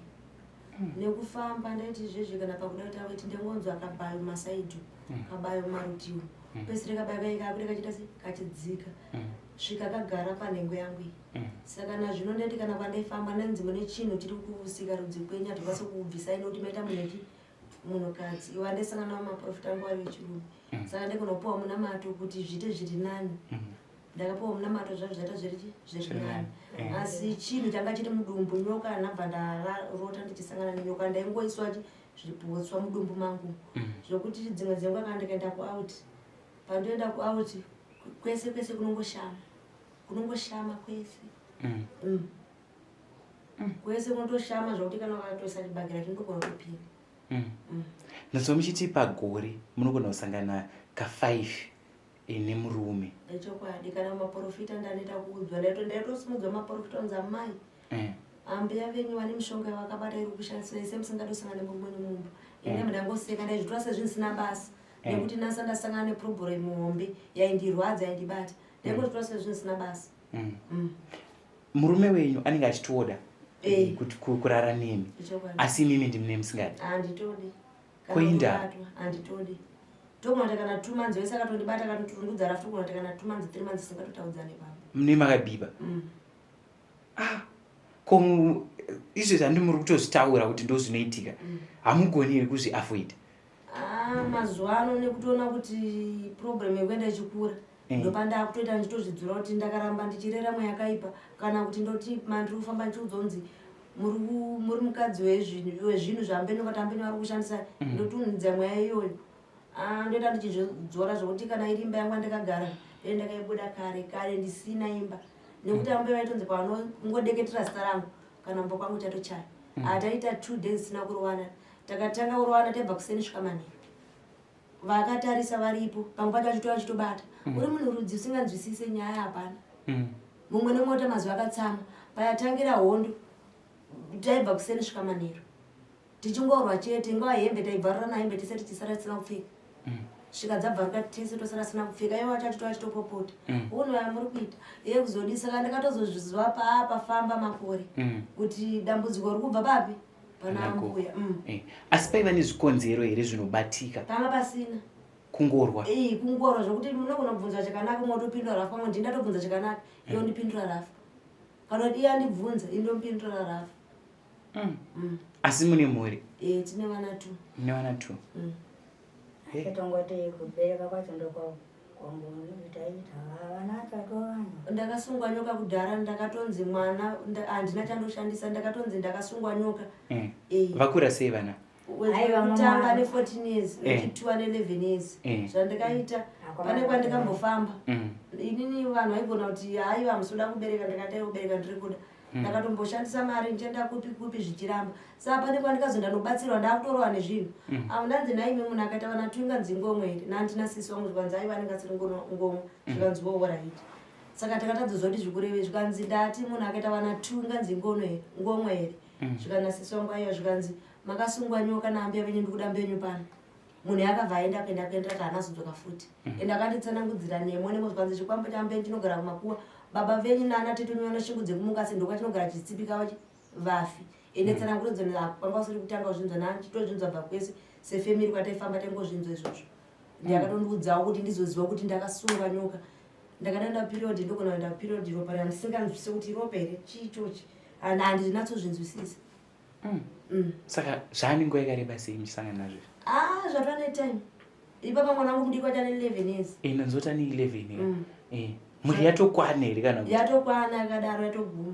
S7: Nekufamba ndaiti izvezvi kana pakuda kuti aweti ndengonzwa kabayo masaidhi, kabayo marutivi, pesire kabayo kai kakuda kachiita se kachidzika, svika kagara panhengo yangu iyi. Saka nazvino ndaiti kana kwandaifamba ndanzi mune chinhu chiri kusika rudzi kwenyu, hatikwanisi kukubvisai nekuti maita munhu munhukadzi. Iwe andaisangana namaprofita angu ari vechirume, saka ndikunopuwa munamato kuti zviite zviri nani. Ndakapuwa munamato, zvazvo zvaita zviri zviri nani. Asi chinhu changa chiri mudumbu, nyoka, ndabva ndarota ndichisangana nenyoka, ndaingoiswa zvipotswa mudumbu mangu, zvokuti dzimwe dzenguva kana ndikaenda kuout, pandoenda kuout kwese kwese kunongoshama, kunongoshama kwese. Kwese kunotoshama zvokuti kana ukatoisa chibhakera chinotogona kutopinda.
S9: Ndinzwa muchiti pagore munogona kusangana ka5 nemurume.
S7: Echokwadi, kana maprofita ndanoita kuudzwa, ndaitosimudzwa maprofita onzi amai, ambuya venyu vane mishonga yavakabata iri kushandisa ise musingatosangana nemurume nemumba. Ine ndangoseka, ndaizvitora sezvinhu zvisina basa, nekuti nasa ndasangana neproblem hombe yaindirwadza, yaindibata, ndaingozvitora sezvinhu zvisina basa.
S9: Murume wenyu anenge achitoda kuti kurara nemi,
S7: Ichokwadi.
S9: asi imimi ndimune musingadi?
S7: Handitodi. Kana
S9: Koinda?
S7: kubatwa, handitodi. Togona kana 2 months wese akatondibata, akatondudza rafu, togona kana 2 months, 3 months singatotaudzane pamba.
S9: Mune makabiba? Ko izvezvi handi muri kutozvitaura kuti ndo zvinoitika, hamugoni here kuzviavoid?
S7: Ah, mazuva ano nekutoona kuti problem yekuenda ichikura, ndopandakutoita ndichitozvidzura kuti ndakaramba ndichirera mweya yakaipa, kana kuti ndoti mandiri kufamba ndichiudzwa kunzi muri mukadzi wezvinhu zvambenyu, kati ambenyu vari kushandisa, ndotunhidza mweya iyoyo. Ah, ndoita ndichizvidzora zvokuti kana iri imba yangu yandakagara, dai ndakaibuda kare kare ndisina imba, nekuti ambuya vaitonzi pavanongodeketera zita rangu kana mumba kwangu chatochaya. Hataita 2 days tisina kurowana. Takatanga kurowana taibva kuseni svika manheru, vakatarisa varipo, pamwe pacho achitouya achitobata. Uri munhu rudzi usinganzwisise nyaya, hapana. Mumwe nemwe ota mazuva akatsama payatangira hondo, taibva kuseni svika manheru tichingorwa chete, ingava hembe taibvarurana hembe tese tichisara tisina kupfeka, svika dzabvaruka tese tosara tisina kupfeka. Ivo vacho achitouya achitopopota, uno yamuri kuita iye kuzodii. Saka ndakatozozviziva paapafamba makore kuti dambudziko riri kubva papi, pana
S9: Pana gogo.
S7: ambuya.
S9: Asi paiva nezvikonzero here zvinobatika?
S7: Panga pasina.
S9: Kungorwa?
S7: Ee, kungorwa, zvokuti munogona kubvunzwa chakanaka, motopindura rafu. Pamwe ndini ndatobvunza chakanaka, iye ondipindura rafu, kana kuti iye andibvunza, ini ndomupindura rafu.
S9: Asi mune mhuri?
S7: Ee, tine vana two.
S9: Mune vana two.
S4: Asi tongoti kubereka kwacho ndokwangoitaita vana tatovana.
S7: Ndakasungwa nyoka kudhara, ndakatonzi mwana handina chandoshandisa, ndakatonzi ndakasungwa nyoka.
S9: Vakura sei vana?
S4: Aiwa,
S7: Wekutanga
S4: mama.
S7: ne14 years, wechitu ane 11 years. Zvandakaita pane kwandikambofamba, inini vanhu vaigona kuti haiwa, hamusi kubereka. Ndakati kubereka ndiri kuda. Ndakatomboshandisa mari ndichienda kupi kupi, zvichiramba. Saka pane kwandikazoenda nobatsirwa, ndakutorowa nezvinhu. Avo ndanzi naimi munhu akaita vana two inganzi ngomwe here? Nandina sisi wangu, zvikanzi aiva anenge asiri ngomwe, zvikanzi woraiti. Saka takatadzoziva kuti zvikureve. Zvikanzi ndati munhu akaita vana two inganzi ngono here, ngomwe here? Zvikanasisi wangu aiwa, zvikanzi makasungwa nyoka naambuya venyu, ndikuda mbenyu pano. Munhu yakabva aenda, akaenda, akaenda, ati haana zodzoka futi. Ende akanditsanangudzira nemo nemo, zvikanzi chikwambo chambenyu chinogara kumakuwa, baba venyu naana tete venyu vana shingu dzekumuka, asi ndokwachinogara chitsipika vafi. Ende tsananguro dzona kwanga usiri kutanga kuzvinzwa, nachitozvinzwa bva kwese sefemiri kwataifamba taingozvinzwa izvozvo. Ndakatondiudzawo kuti ndizoziva kuti ndakasungwa nyoka. Ndakadaenda period, ndogona kuenda period, ropa randisinganzwisise kuti ropa here, chii chochi, handinatsozvinzwisisa.
S9: Saka zvaane nguva yakareba sei muchisangana nazvo izvi?
S7: Ah, zvatova netime ipapa. Mwana wangu mudiki wacho ane 11 years.
S9: Ndanzoti ane 11 here? Mhuri yatokwana here kana kuti?
S7: Yatokwana, yakadaro yatoguma.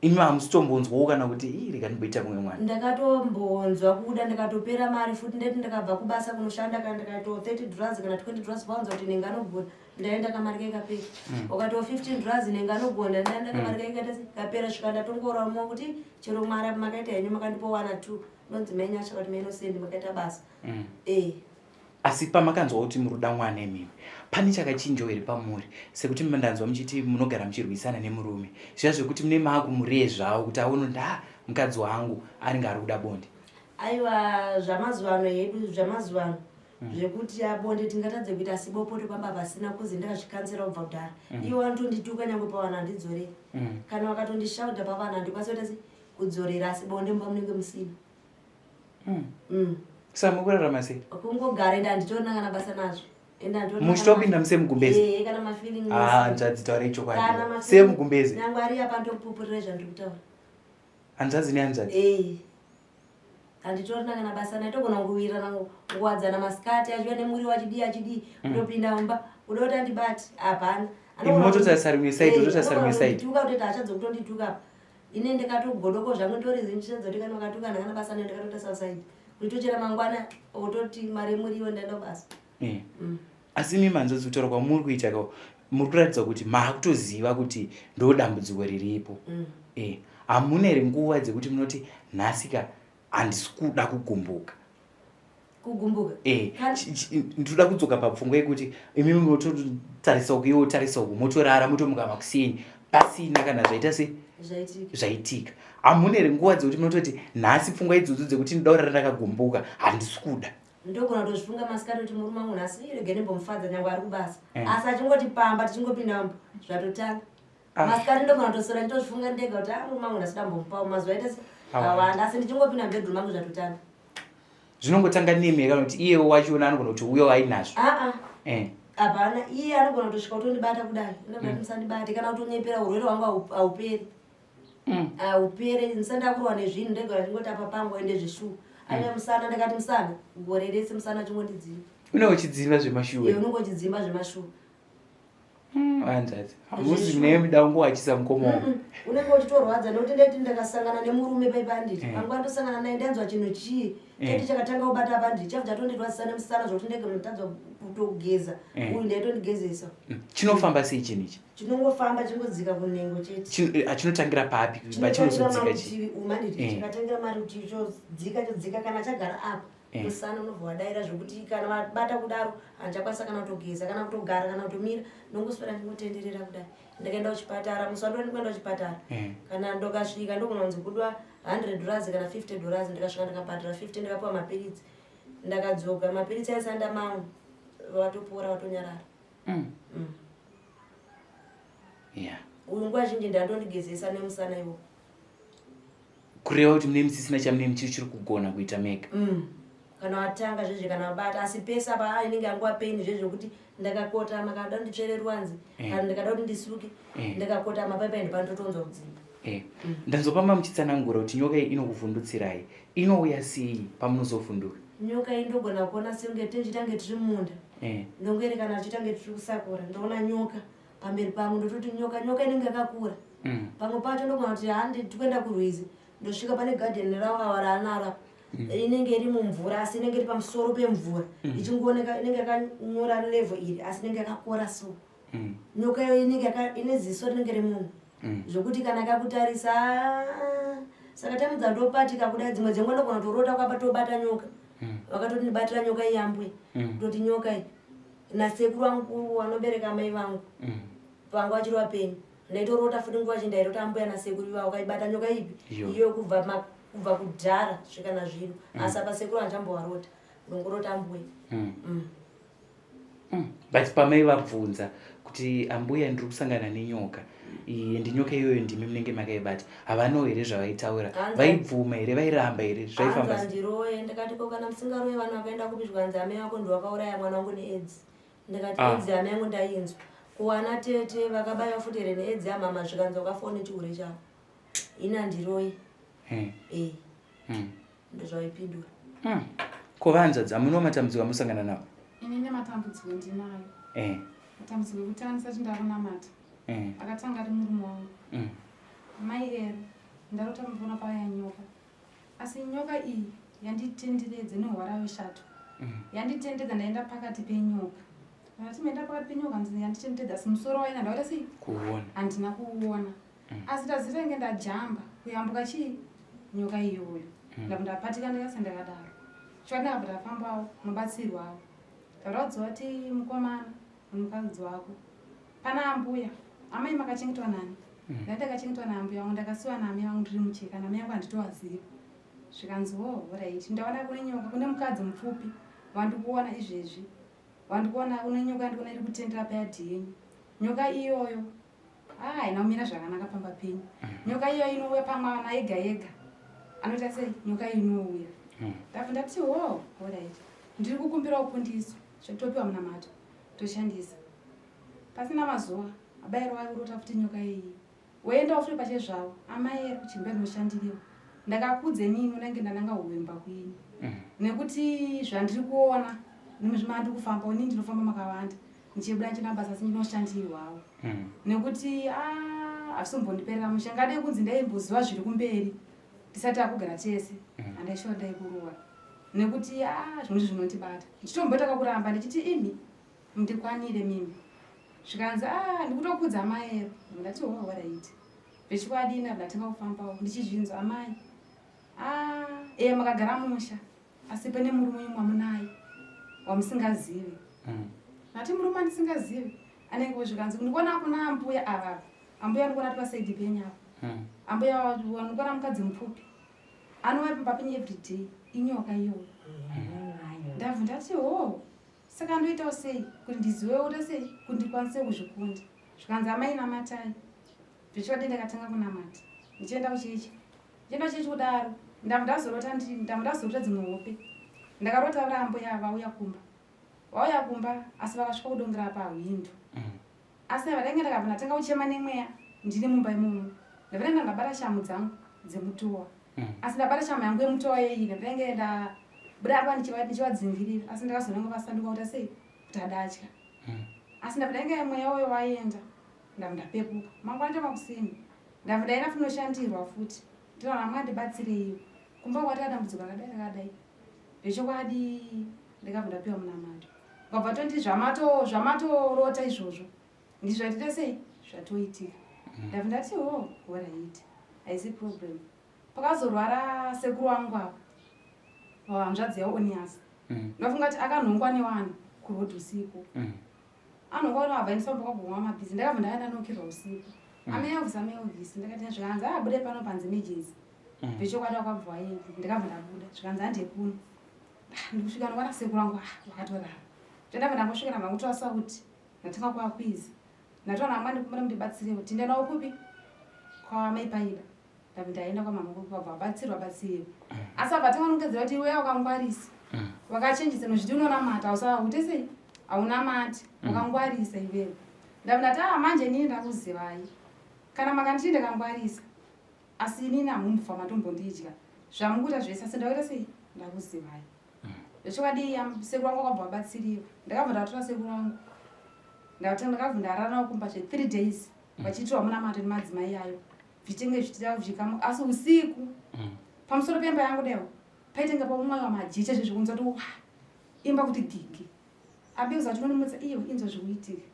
S9: Imi hamusitombonzwawo kana kuti ii, rega ndimboita mumwe mwana?
S7: Ndakatombonzwa kuda, ndakatopera mari futi. Ndeti ndakabva kubasa kunoshanda, kana ndikaitawo $30 kana $20, paunza kuti nenge anogona, ndaenda kamari kaikapera. Ukatiwo $15 nenge anogona, ndaenda kamari kaikaita kapera. Svika ndatongorawo kuti chero mwari apa makaita henyu, makandipo wana two, ndonzi mainyasha kuti mainosendi makaita basa.
S9: Asi pamakanzwa kuti muri kuda mwana imimi, pane chakachinjawo here pamuri? Sekuti ndanzwa muchiti munogara muchirwisana nemurume, zviya zvekuti mune maakumurezvawo kuti aone kuti ha, mukadzi wangu anenge ari kuda bonde.
S7: Aiwa, zvamazuva ano hedu, zvamazuva ano zvekuti abonde tingatadze kuita, asi bopoto pamba pasina kuzi ndakazvikansera kubva kudhara. Iwo anotondituka nyange pavanhu handidzoreri. Kana vakatondishaudha pavanhu handikwanisi kuita se kudzorera, asi bonde mumba munenge musina.
S9: Saka muri kurarama sei?
S7: Kungogara, ende handitorina kana basa nazvo, ende handitorina.
S9: Muchitopinda musemugumbezi?
S7: Kana mafeeling.
S9: Ah, hanzvadzi, taurai chokwadi.
S7: Kana mafeeling-
S9: Semugumbezi?
S7: Nyangwe ari apa ndokupupurira zvandiri kutaura.
S9: Hanzvadzi nehanzvadzi.
S7: Handitorina kana basa naye. Togona kungowirirana kuwadzana masikati achiuya nemuriwo, achidii achidii, kutopinda mumba kuda kuti andibati hapana.
S9: Imi mototarisa rimwe side, wototarisa rimwe side.
S7: Tuka kutoita hasha dzekutondituka apa, ine ndikatogodoko zvangu, nditori zinchichadza kuti kana vakatukana kana basa naye, ndikatotarisa side kuti tochera mangwana ototi mari yemuriwo, ndaenda kubasa.
S9: Asi imi manzvadzi, kutaura kwamuri kuita ka, muri kuratidza kuti maakutoziva kuti ndo dambudziko riripo. Hamuna here nguva dzekuti munoti nhasi ka handisi kuda kugumbuka?
S7: Kugumbuka?
S9: Ndinoda kudzoka papfungwa yekuti imi mototarisa uku, iwe wotarisa uku, motorara, motomuka makuseni pasina kana zvaita se
S7: zvaitika.
S9: Zvaitika. Hamuna here nguva dzekuti munototi nhasi pfungwa idzodzo dzekuti ndoda kurara ndakagumbuka handisi kuda?
S7: Ndogona kutozvifunga masikati kuti murume wangu nhasi rege ndimbomufadza nyange ari kubasa, asi achingoti pamba, tichingopinda mumba, zvatotanga. Masikati ndogona kutoswera nditozvifunga ndega kuti a, murume wangu nhasi dambomupawo, mazuva aita se
S9: Awanda.
S7: Awanda, asi ndichingopinda mubedroom mangu zvatotanga.
S9: Zvinongotanga nemi kana kuti iyewo wachona anogona kuti uyo ainazvo?
S7: Aa, hapana. Iye anogona kutosvika kutondibata kudai, ndobati musandibate, kana kutonyepera urwere hwangu hauperi. Hauperi ndisandakurwa nezvinhu, ndegara ndingoti apa pangu ende zveshuwa ane musana, ndakati musana gore rese, musana uchingondidzimba.
S9: Une uchidzimba zvemashuwa?
S7: Iwe unonge uchidzimba zvemashuwa.
S9: Hanzvadzi, hamuzi mune muda kungowachisa mukoma wangu.
S7: Unenge uchitorwadza nekuti ndeti ndakasangana nemurume paipanditi, panguva ndosangana naye ndanzwa chinhu chii, cheti chakatanga kubata pandiri, chabva chatondirwadzisa nemusana zvokuti ndege ndotadza kutogeza. Uyu ndaitondigezesa.
S9: Chinofamba sei chinhu ichi?
S7: Chinongofamba chingodzika kunhengo chete.
S9: Chinotangira papi?
S7: Chinotangira
S9: Pachinozodzika chi?
S7: marutivi umu, handiti? Chakatangira marutivi, chodzika, chodzika, kana chagara apa, musana unobva wadaira zvokuti kana wabata kudaro handichakwanisa kana kutogeza, kana kutogara, kana kutomira, ndongoswera ndingotenderera kudai. Ndakaenda kuchipatara musi wandoni kuenda kuchipatara, kana ndokasvika ndogona kunzi kudwa $100 kana $50. Ndikasvika ndikabhadhara 50, ndikapiwa mapiritsi, ndakadzoka mapiritsi aisanda mamwe, watopora, watonyarara. Uyu nguva zhinji ndandondigezesa nemusana iwo.
S9: Kureva kuti mune musisina chamune muchiri chiri kugona kuita mega?
S7: Kana watanga zvezve, kana wabata, asi pese apa inenge yanguva pain zvezvekuti ndakakotama, kana da nditsvere ruwanzi, kana ndikada kuti ndisuke, ndakakotama paipai ndopanototonzwa kudzimba.
S9: Ndanzwa muchitsanangura kuti nyoka iyi inokuvhundutsirai. Inouya sei pamunozovhunduka?
S7: Nyoka iyi ndogona kuona sekunge tichitange tiri munda, ndongoerekana tichitange tiri kusakura, ndoona nyoka pamberi pangu, ndototi nyoka, nyoka inenge yakakura. Pamwe pacho ndogona kuti handi tikuenda kurwizi, ndosvika pane gadheni ravo ava raanaro apa, inenge iri mumvura, asi inenge iri pamusoro pemvura, ichingooneka inenge yakanyora level iri, asi inenge yakakora so. Nyoka iyo inenge ine ziso rinenge remunhu, zvokuti kana kakutarisa, ah, saka tamudza ndopatika kudai. Dzimwe dzenguva ndogona kutorota kwapa tobata nyoka, vakatoti ndibatira nyoka iyambwe, kutoti nyoka iyi nasekuru vangu vanobereka mai vangu, vanga vachiri vapenyu. Ndaitorota futi nguva zhinji ndairota ambuya nasekuru ivavo kaibata nyoka ipi
S9: Iyo.
S7: iyo kubva kubva kudhara svika nazvino. Asi apa sekuru handichambovarota, ndongorota ambuya.
S9: But pamaivabvunza kuti ambuya ndiri kusangana nenyoka iyi, ndinyoka iyoyo ndimi munenge makaibata, havanawo here zvavaitaura? Vaibvuma here, vairamba here, zvaifamba
S7: Hanzi
S9: sei?
S7: handiroye. Ndikati ko kana musingaroye vanhu vakaenda kupi? Zvikanzi amai vako ndiwakauraya mwana wangu neAIDS. Ndikati
S9: Ah.
S7: AIDS amai yangu ndainzwa kuwana tete vakabayiwa futi here neAIDS yamama? Zvikanzi wakafawo nechihure chavo, ini handiroye. E, ndozvaipindura.
S9: Ko vanzvadzi, hamunawo matambudziko amusangana nawo?
S11: Ini nematambudziko ndinayo. Matambudziko ekutanga ndisati ndakunamata akatanga ari murume wangu. Mai ero ndarota muvona paya nyoka, asi nyoka iyi yanditenderedza nehwara weshato. Yanditendedza, ndaenda pakati penyoka. Ndati maenda pakati penyoka, nzi yanditendedza, asi musoro waina ndakuita sei?
S9: Kuona.
S11: Handina kuuona. Asi ndazitenge ndajamba kuyambuka chii nyoka iyoyo. Ndabva ndapatika, ndikase ndakadaro chikati ndakabva ndafambawo mubatsirwawo. Ndakaudziwa kuti mukomana nemukadzi wako pana ambuya amai makachengetwa nani? Ndai ndakachengetwa naambuya vangu, ndakasiwa naamai vangu ndiri mucheka, namai vangu handitowaziva. Zvikanzi wo right, ndaona kune nyoka, kune mukadzi mupfupi wandikuona izvezvi, wandikuona kune nyoka yandikuona iri kutendera payadhi yenyu. Nyoka iyoyo ah, haina kumira zvakanaka pamba penyu. Nyoka iyoyo inouya pamwana ega ega, anoita sei nyoka iyi inouya. Ndabva ndati wo alright, ndiri kukumbirawo kundiso zvatopiwa munamato toshandisa. Pasina mazuva abayiro vairota futi nyoka iyi, woendawo futi pachezvavo amai eri kuchimba rinoshandiriwa. Ndakakudze nini unenge ndananga huwemba kuini nekuti zvandiri kuona nimazvimandiri kufamba inini ndinofamba makawanda ndichibuda ndichienda basa, asi ndinoshandirwawo nekuti ah, hazvisombondiperera mushe. Ngadai kunzi ndaimboziva zviri kumberi tisati takugara tese, handaishuwa ndaikuroora nekuti a zvimwe zvinondibata. Ndichitomboita kakuramba ndichiti imi mundikwanire mimi. Zvikanzi a ndikutokudza amai ero. Ndati ho alright. Vechikwadi ndabva ndatanga kufambawo ndichizvinzwa amai a e makagara musha, asi pane murume umwe wamunaye wamusingazivi. Ndati murume andisingazivi anenge? Zvikanzi ndikuona kuna ambuya avava, ambuya ndikuona ti pasaidi penyu apa. Ambuya ndikuona mukadzi mupfupi anouya pamba penyu everyday, inyoka iyoyo. Ndabva ndati ho, saka ndoitawo sei kuti ndizive kuita sei kuti ndikwanise kuzvikunda? Zvikanzi amai namatai. Zvechokwadi ndakatanga kunamata ndichienda kuchechi, ndichienda kuchechi kudaro ndabva ndazorota ndabva ndazorota dzimwe hope. Ndakarota vari ambuya vauya kumba, vauya kumba, asi vakasvika kudongera pahwindo. Asi vadange ndakabva ndatanga kuchema nemweya ndiri mumba imomo. Ndabva ndaenda ndabata shamu dzangu dzemutowa. Asi ndabata shamu yangu yemutowa yeyi, ndabva ndabuda apa ndichivadzingirira, asi ndakazonanga vasanduka kuita sei kuti adatya. Asi ndabva ndainge mweya uyo waenda, ndabva ndapepuka mangwana chamakuseni. Ndabva ndaenda funoshandirwa futi, ndinoona mwandibatsireiwo kumba kwati dambudziko rakadai rakadai. Zvechokwadi ndikabva ndapiwa munamato, ukabva tondi zvamatorota izvozvo ndizvo sei zvatoitika. Ndabva ndati ho alright, haisi problem. Pakazorwara sekuru wangu apa, hanzvadzi yavo Onias, ndafunga kuti akanhongwa nevanhu kurodhi usiku. Anhongwa nevanhu abva pakagomwa mabhizi. Ndakabva ndaenda nokirwa usiku. Amai Elvis, amai Elvis, ndakati zvikanzi abude pano panzi emergency. Zvechokwadi wakabva waenda, ndikabva ndabuda. Zvikanzi hande kuno. Ndikusvika ndikuona sekuru wangu vakatorara. Ndabva ndangosvika, ndabva ngotorasa kuti ndatanga kuakwiza. Ndatoona amwe ndikumbira mundibatsirewo tindenawo kupi kwamai Paida. Ndabva ndaenda kwamama kupi, vabva vabatsirwa batsirwa. Asi abva tanga nongedzera kuti iwe wakangwarisa, wakachenjesa nozviti unonamata usaute sei haunamati. Wakangwarisa iwewe. Ndabva ndati a manje inini ndakuzivai, kana makanditi ndakangwarisa, asi inini hamumbofa matombondidya zvamukuita zvese, asi ndakaita sei ndakuzivai. Zvechokwadi sekuru wangu wakabva wabatsiriwa. Ndakabva ndatora sekuru wangu, ndakabva ndarara navo kumba zve3 days vachiitirwa munamato nemadzimai ayo, zvichitenge zvichita zvikamu. Asi usiku pamusoro pemba yangu daiwo paitenge paumwaiwa majicha zvezvikunza kuti wa imba kuti gigi abiuza kuti iyo inzwa zvikuitika.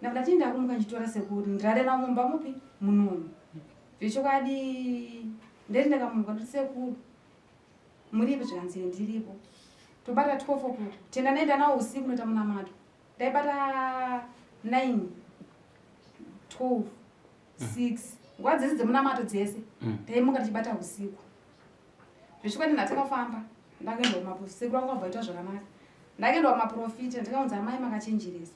S11: Ndabva ndati ndakumuka ndichitora sekuru ndirare navo mumba mupi munomu. Zvechokwadi ndeti ndakamuka ndoti sekuru muripo? Zvikanzi ndiripo. Tobata 12 o'clock, tenda ndaenda nawo usiku noita munamato. Ndaibata 9 12. 6 nguva dzese dzemunamato dzese taimuka tichibata usiku. Zvechokwadi ndatakafamba ndakaenda kumasekuru vangu vabva vaita zvakanaka. Ndakaenda kumaprofita ndikaunza amai makachenjeresa.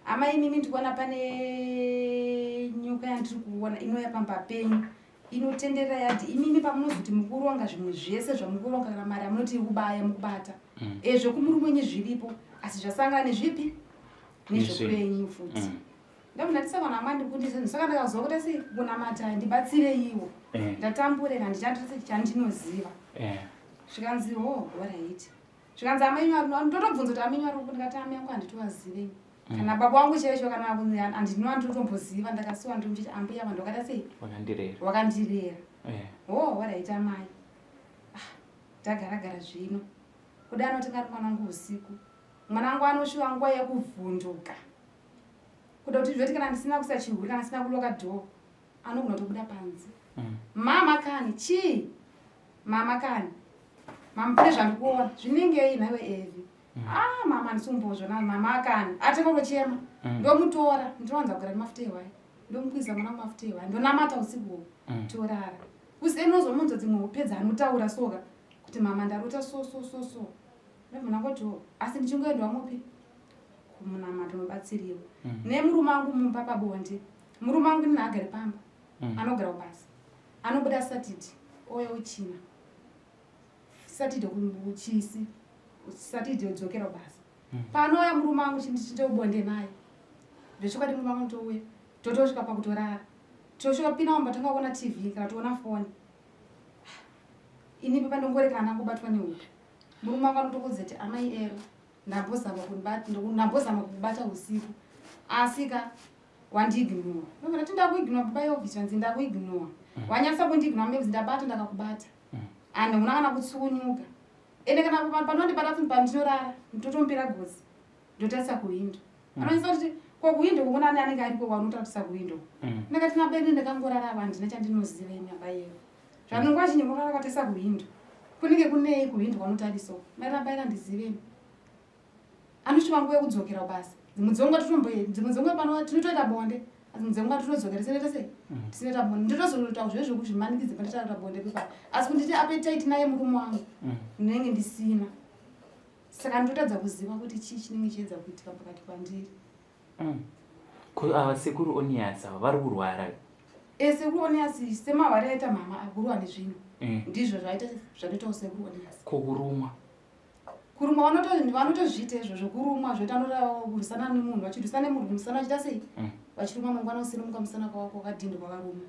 S11: Amai imimi ndikuona pane nyoka yandiri kuona inouya pamba penyu inotenderera yati imimi pamunozoti mukuronga zvimwe zvese zvamukuronga kana mari amunoti kubaya mukubata. Zvekumurume wenyu zviripo asi zvasangana nezvipi nezvekwenyu futi. Ndabva ndati saka namwa ndikundise saka ndakaziva kuti asi kunamata ndibatsireiwo. Ndatambure handichandose chandinoziva. Zvikanzi ho alright. Zvikanzi amai venyu ndotobvunza kuti amai venyu vari kupi ndikati amai vangu handitovazive. Kana baba vangu chaicho kana handinova ndinotomboziva ndakasiwa ndiri mucheche ambuya vanhu vakada sei?
S9: Vakandirera.
S11: Vakandirera. Ho alright amai. Tagara gara zvino. Kuda anoti ngari mwana wangu usiku. Mwana wangu anosviwa nguva yekuvhunduka. Kuda kuti zvoti kana ndisina kuisa chihuri kana ndisina kuloka door anogona kutobuda panze. Mama kani chii? Mama kani. Mama pane zvandikuona zvinengei nhaiwe Evi. Ah mama handisimbozvona mama kani. Atanga kutochema. Ndomutora ndinowanza kugara nemafuta ehwai. Ndomukwidza mwana wangu mafuta ehwai. Ndonamata usiku uhu. Torara. Kuseni unozomunzwa dzimwe hope dzaanotaura soka kuti mama ndarota so so so so. Ndobva ndangoti asi ndichingoendwa mupi kumunamato unobatsiriwa. Nemurume wangu mumba pabonde. Murume wangu nini haagari pamba. Anogara kubasa. Anobuda Saturday ouya uchina. Saturday kuchisi. Saturday odzokera kubasa. Panouya murume wangu chindobonde naye. Zvechokwadi murume wangu touya. Totosvika pakutorara. Tosvika pinda mumba tanga kuona TV kana toona foni. Ini papa ndongorekana ndangobatwa nehope. Murume wangu anotokuudza kuti amai ero ndambozama kukubata usiku. Asi ka wandiignore. Ndobva ndati ndakuignore baba Elvis vanzi ndakuignore. Wanyatsa kundiignore maybe ndabata ndakakubata. And una kana kutsukunyuka. Ende kana panondibata futi pandinorara ndotombira gozi. Ndotarisa kuwindo. Anonyatsa kuti ko kuwindo kuna ani anenge ariko waunotarisa kuwindo. Ndakati nabene ndakangorara apa handina chandinoziva ini aba yero. Zvanongwa chinyorora rakatarisa kuwindo. Kunenge kunei kuwindo kwanotarisa. Maramba ndiziveni. Anosvika nguva yekudzokera kubasa. Dzimwe dzenguva dzimwe dzenguva pano tinotoita bonde. Asi dzimwe dzenguva tinodzokera tisinoita sei? Tisinoita bonde. Ndinotozoita zvezvo zvekuzvimanikidza panditaura bonde pepa. Asi kuti nditi appetite naye murume wangu ndinenge ndisina. Saka ndotadza kuziva kuti chii chinenge chiedza kuitika pakati pandiri.
S9: Ko ava sekuru Onias ava vari kurwara?
S11: Sekuru Onias semahwari aita mama akurwa nezvinhu. Ndizvo zvaita zvatoitawo sekuru Onias.
S9: Ko kurumwa?
S11: Kurumwa vanotozviita izvo zvekurumwa zvoita anokurwisana nemunhu vachirwisana nemunhu musana vachiita sei? Vachirumwa mangwana usina muka musana kwako wakadhindwa kwakarumwa.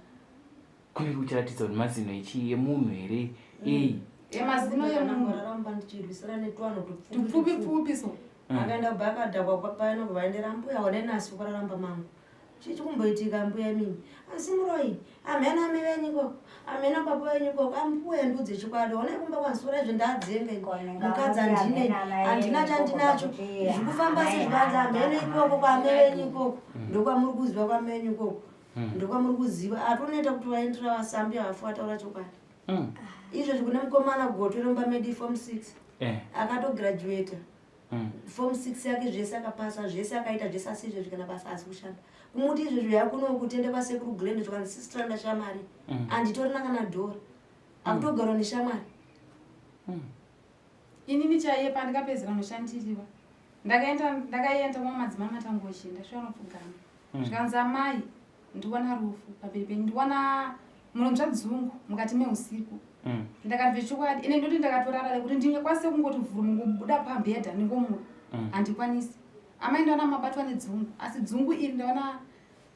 S9: Kunenge kuchiratidza kuti mazino echi emunhu here?
S11: Mazino emunhu.
S7: Ramba ndichirwisana netwanhu
S11: tupfupi pfupi so.
S7: Akaenda kubva akadhakwa pano vaendera mbuya wanenasi ukararamba mangu. Chii chikumboitika mbuya imimi? Asi muroyi, amhena ame venyu ikoko, amhena baba venyu ikoko, ambuya ndudze chikwadi, onai kumba kwansura izvo ndadzenga ini. Mukadzi handine, handina chandinacho. Zvikufamba sezvikanzi amhena ikoko kwaame venyu ikoko. Ndokwamuri kuziva kwaame venyu ikoko. Ndokwamuri kuziva. Atonoita kuti vaendera vasambi vafu vataura chokwadi. Izvozvi kune mukomana gotwe romba medi form 6. Akatograduata. Form 6 yake zvese akapasa, zvese akaita zvese asi izvezvi kana basa asi kushanda. Kumuti izvezvi yakuno kutende kwasekuru Glenda zvakanzi sister ndashamari. Anditorina kana dhora. Akutogarwa neshamwari.
S11: Inini chaiye pandikapedzera noshandiriwa. Ndakaenda kwa madzimai matangochi ndasvika nopfugama. Zvikanzi amai ndiwana rufu pamberi penyu ndiwana munonzva dzungu mukati meusiku. Ndakati zvechokwadi ine ndoti ndakatorara nekuti ndingakwanise kungoti vhuru mungobuda pambhedha ndingomuka. Handikwanisi. Amai ndaona mabatwa nedzungu asi dzungu iri ndaona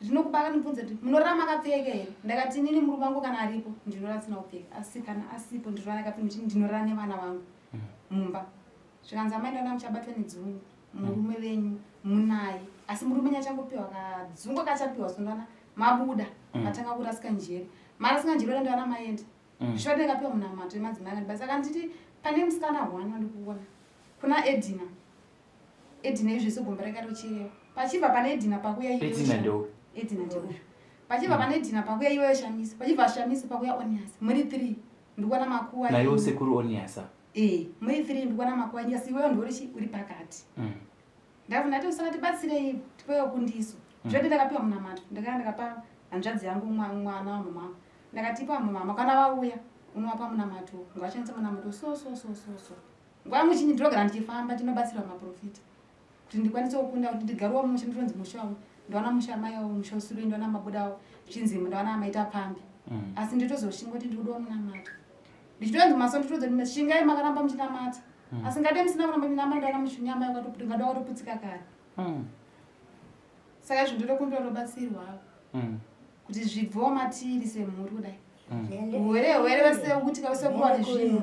S11: rinokubaka ndibvunze kuti munorara makapfeka here? Ndakati inini murume wangu kana aripo ndinorara ndisina kupfeka asi kana asipo ndinorara ndakapfeka ndinorara nevana vangu mumba. Zvikanzi amai ndaona muchabatwa nedzungu murume venyu munaye asi murume nyachangopiwa kadzungu kachapiwa sondana mabuda matanga kurasika njere. Marasika njere ndaona maenda. Zvichida ndakapiwa munamato emadzimai akandibasa saka nditi pane musikana one wandikuona kuna Edina. Edina izvo segomba rakarocherewa. Pachibva pane Edina pakuya iyoyo.
S9: Edina ndeupi?
S11: Edina ndeupi? Pachibva pane Edina pakuya iyoyo Shamisi. Pachibva Shamisi pakuya Onias. Muri 3 ndikuona makuwa.
S9: Naiwo sekuru Onias.
S11: Muri 3 ndikuona makuwa asi iwewe ndiwe uri pakati. Ndabva ndati saka tibatsirei tipewo kundiso. Zvoti ndakapiwa munamato. Ndakanga ndakapa Hanzvadzi yangu mwana wamama wangu. Ndakati ipa mama kana vauya unovapa munamato. Ngavashandise munamato so so so so so. Nguva yangu chinyi ndinogara ndichifamba ndinobatsirwa maprofita. Kuti ndikwanise kukunda kuti ndigarewo musha nditonzi musha wangu. Ndaona musha mai wangu musha usiri ndaona mabudawo chinzi ndaona maita pfambi. Asi nditozoshinga kuti ndikudiwa munamato. Ndichitonzi maso nditozo shingai makaramba muchinamata. Asi ngade musina kuramba muchinamata ndaona mushunyama yakatoputika ngade wakatoputsika kare. Saka izvo ndinokumbira rubatsirwa kuti zvibvewo matiri semhuri kudai. Hwere hwere vese kuti kavese kuwa nezvinhu.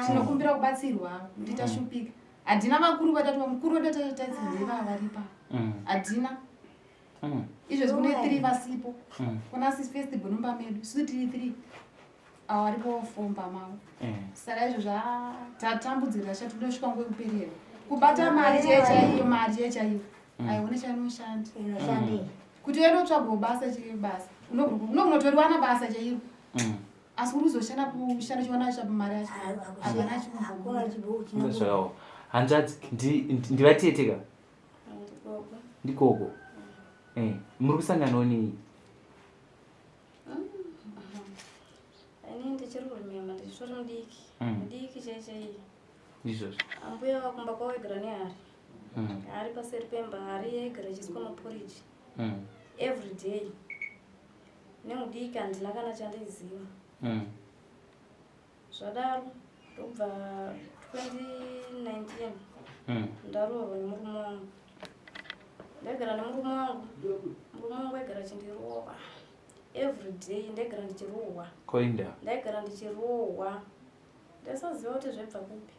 S11: Tinokumbira kubatsirwa kuti tashupika. Hadina vakuru vatatu mukuru wedu tatadzinheva varipa. Hadina. Izvezvi kune 3 vasipo. Kuna sis first mumba medu. Isu tiri 3. Avo varipo 4 mumba mavo. Saka izvo zvatambudzika tachati tinosvika nguva yekuperera. Kubata mari chaiyo chaiyo mari chaiyo chaiyo. Aione chainoshanda.
S4: Inoshandei?
S11: Kuti uende utsvagawo basa chaiyo basa. Unokunotoriwana basa chairo. Asi uri kuzoshanda kushanda chiwana chapo mari yacho. Hapana
S4: Hakuna
S11: chinobuda.
S9: Ndozvakawo. Hanzvadzi ndivatete ka?
S10: Ndikoko.
S9: Ndikoko. Muri kusanganawo nei?
S10: Ini ndichiri kurimema ndichitori mudiki. Mudiki chai chai.
S9: Ndizvozvo.
S10: Ambuya vakumba kwavo vaigara nehari. Hari paseri pemba, hari yaigara ichiswa maporiji. Every day. Nemudiki handina kana chandaiziva. Zvadaro ndobva 2019 ndaroorwa nemurume wangu. Ndaigara nemurume wangu. Murume wangu aigara achindirohwa. Every day ndaigara ndichirohwa.
S9: Koinda.
S10: Ndaigara ndichirohwa. Ndaisaziva kuti zvaibva kupi.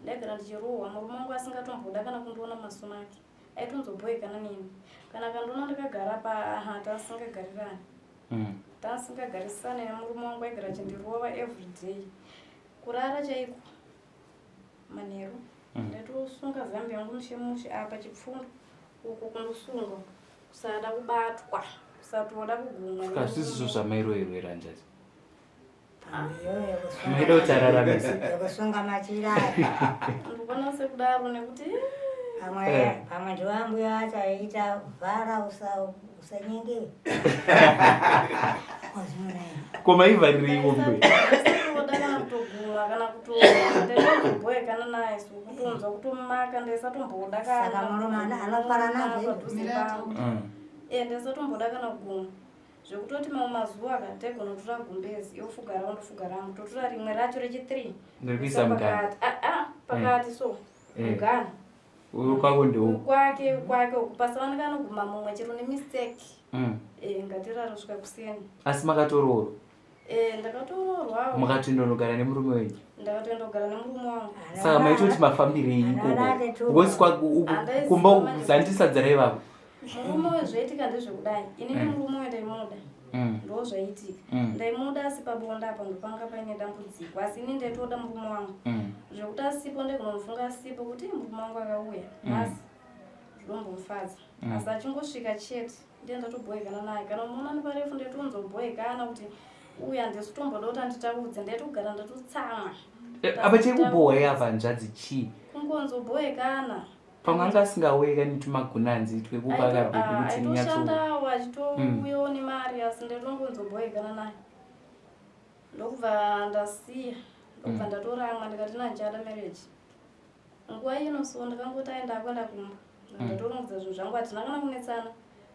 S10: Ndaigara ndichirohwa murume wangu asingatomboda kana kundiona maso make. Aitonzobhoekana neni. Kana akandiona ndakagara pa tasingagarirani. Tasingagarisani nemurume wangu aigara achindirova every day. Kurara chaiko manheru. Ndaitosunga zambi yangu mushe mushe apa chipfundo uko kundosungwa kusada kubatwa kusatoda kugumwa.
S9: Saka zvisizvo zvamairoerwera hanzvadzi. Maida kuti araramise.
S4: Yekusunga machira.
S10: Ndikuona sekudaro nekuti
S4: Pamwe ndiwo ambuya vacho aiita vhara usanyengewe.
S9: Ko maivharireiko mbuya?
S10: Ndaisatoda kana kutoguma kana kutombobhoekana naye so kutonzwa kutomaka ndaisatomboda kana.
S4: Saka murume anofara nazvo.
S10: Padhuze pangu. Ndaisatomboda kana kuguma. Zvekutoti mamwe mazuva aka taigona kutora gumbezi yofuga rangu ndofuga rangu totora rimwe racho rechi3.
S9: Ndirikuisa mugana.
S10: Pakati so. Mugana.
S9: Uyu kwako ndeuku.
S10: Kwake kwake uku pasawanika anoguma mumwe chero nemistake. Ngatirara kusvika kuseni.
S9: Asi makatoroorwa?
S10: Ndakatoroorwawo.
S9: Makatondonogara nemurume wenyu?
S10: Ndakatondogara nemurume wangu.
S9: Saka maitoti mafambirei ikoko? Because kumba zandisadza raivako.
S10: Murume uyu zvaitika ndezvekudai. Ini nemurume uyu ndaimuda. Ndo zvaitika. Ndaimuda asi pabonda apa ndopanga paine dambudziko. Asi ini ndaitoda murume wangu. Zvekuti asipo ndaigona asipo kuti murume wangu akauya. Asi zvinombomusfadza. Asi achingosvika chete ndiye ndatobhoekana naye. Kana muona neparefu ndaitonzobhoekana kuti uyu handisi kutomboda kuti anditaudze. Ndaitogara ndatotsamwa.
S9: Apa chekubhowa apa hanzvadzi chii?
S10: Kungonzobhoekana.
S9: Pamwe anga asingauye netumagunanzi twekupa kabhebhi kuti nyatso.
S10: Aitoshandawo achitouyawo nemari asi ndaitongonzobhoekana naye. Ndokubva ndasiya. Ndokubva ndatoramwa ndikati nandichada marriage. Nguva ino so ndakangoti aenda akuenda kumba. Ndatorongedza zvinhu zvangu hatina kana kunetsana.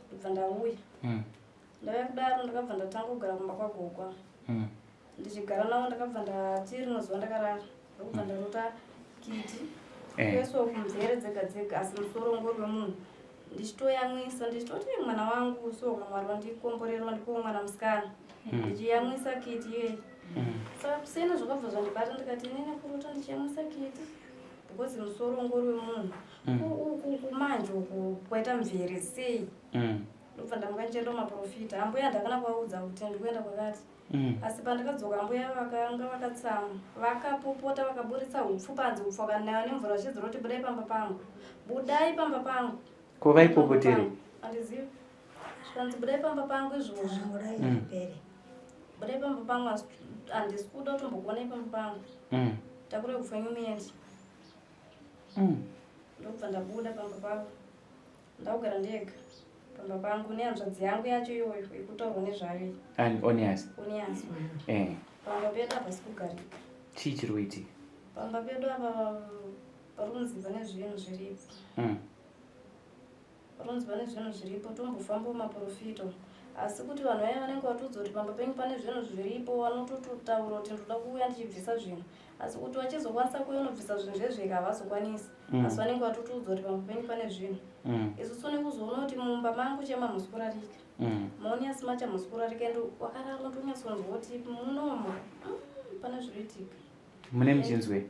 S10: Ndobva ndauya. Ndauya kudaro ndakabva ndatanga kugara kumba kwagogwa. Ndichigara navo ndakabva ndati rimwe zuva ndakarara. Ndokubva ndarota kiti. Kuiswa kumvere dzega dzega asi musoro ngori wemunhu. Ndichitoyamwisa ndichitoti mwana wangu so Mwari wandikomborera wandipawo mwana musikana. Ndichiyamwisa kiti iyeyi. Saka kuseni zvakabva zvandibata ndikati inini kurota ndichiyamwisa kiti. Because musoro ngori wemunhu. Uku manje uku kwaita mvere sei. Ndobva ndamuka ndichienda kumaprofita. Ambuya handakana kuvaudza kuti ndikuenda kwakati. Asi pandakadzoka ambuya vakanga vakatsamwa. Vakapopota vakaburitsa hupfu panze hupfu vakanaya nemvura vachidzora kuti budai pamba pangu. Budai pamba pangu.
S9: Ko vaipopoterei?
S10: Handizivi. Zvikanzi budai pamba pangu izvozvo. Budai pamba pangu asi handisi kuda kutombokuonai pamba pangu. Takurai hupfu wenyu muende. Ndobva ndabuda pamba pavo. Ndakugara ndega. Pamba pangu nehanzvadzi yangu yacho iyoyo ikutaurwa nezvayo iyi.
S9: Ani Onias?
S10: Onias.
S9: Eh.
S10: Pamba pedu hapasi kugarika.
S9: Chii chiri kuitika?
S10: Pamba pedu apa parunzi pane zvinhu zviripo. Parunzi pane zvinhu zviripo tombofamba maporofita asi kuti vanhu vaya vanenge vatiudza kuti pamba penyu pane zvinhu zviripo vanotototaura kuti ndoda kuuya ndichibvisa zvinhu asi kuti vachizokwanisa kuuya unobvisa zvinhu zvezvega havazokwanisi. Asi vanenge vatotiudza kuti pamba penyu pane zvinhu. Isusu nekuzoona kuti mumba mangu chema hamusi kurarika. Maoni asi macho hamusi kurarika ende wakarara ndonyatsonzwa kuti munomo pane zvinoitika.
S9: Mune muchinzwei?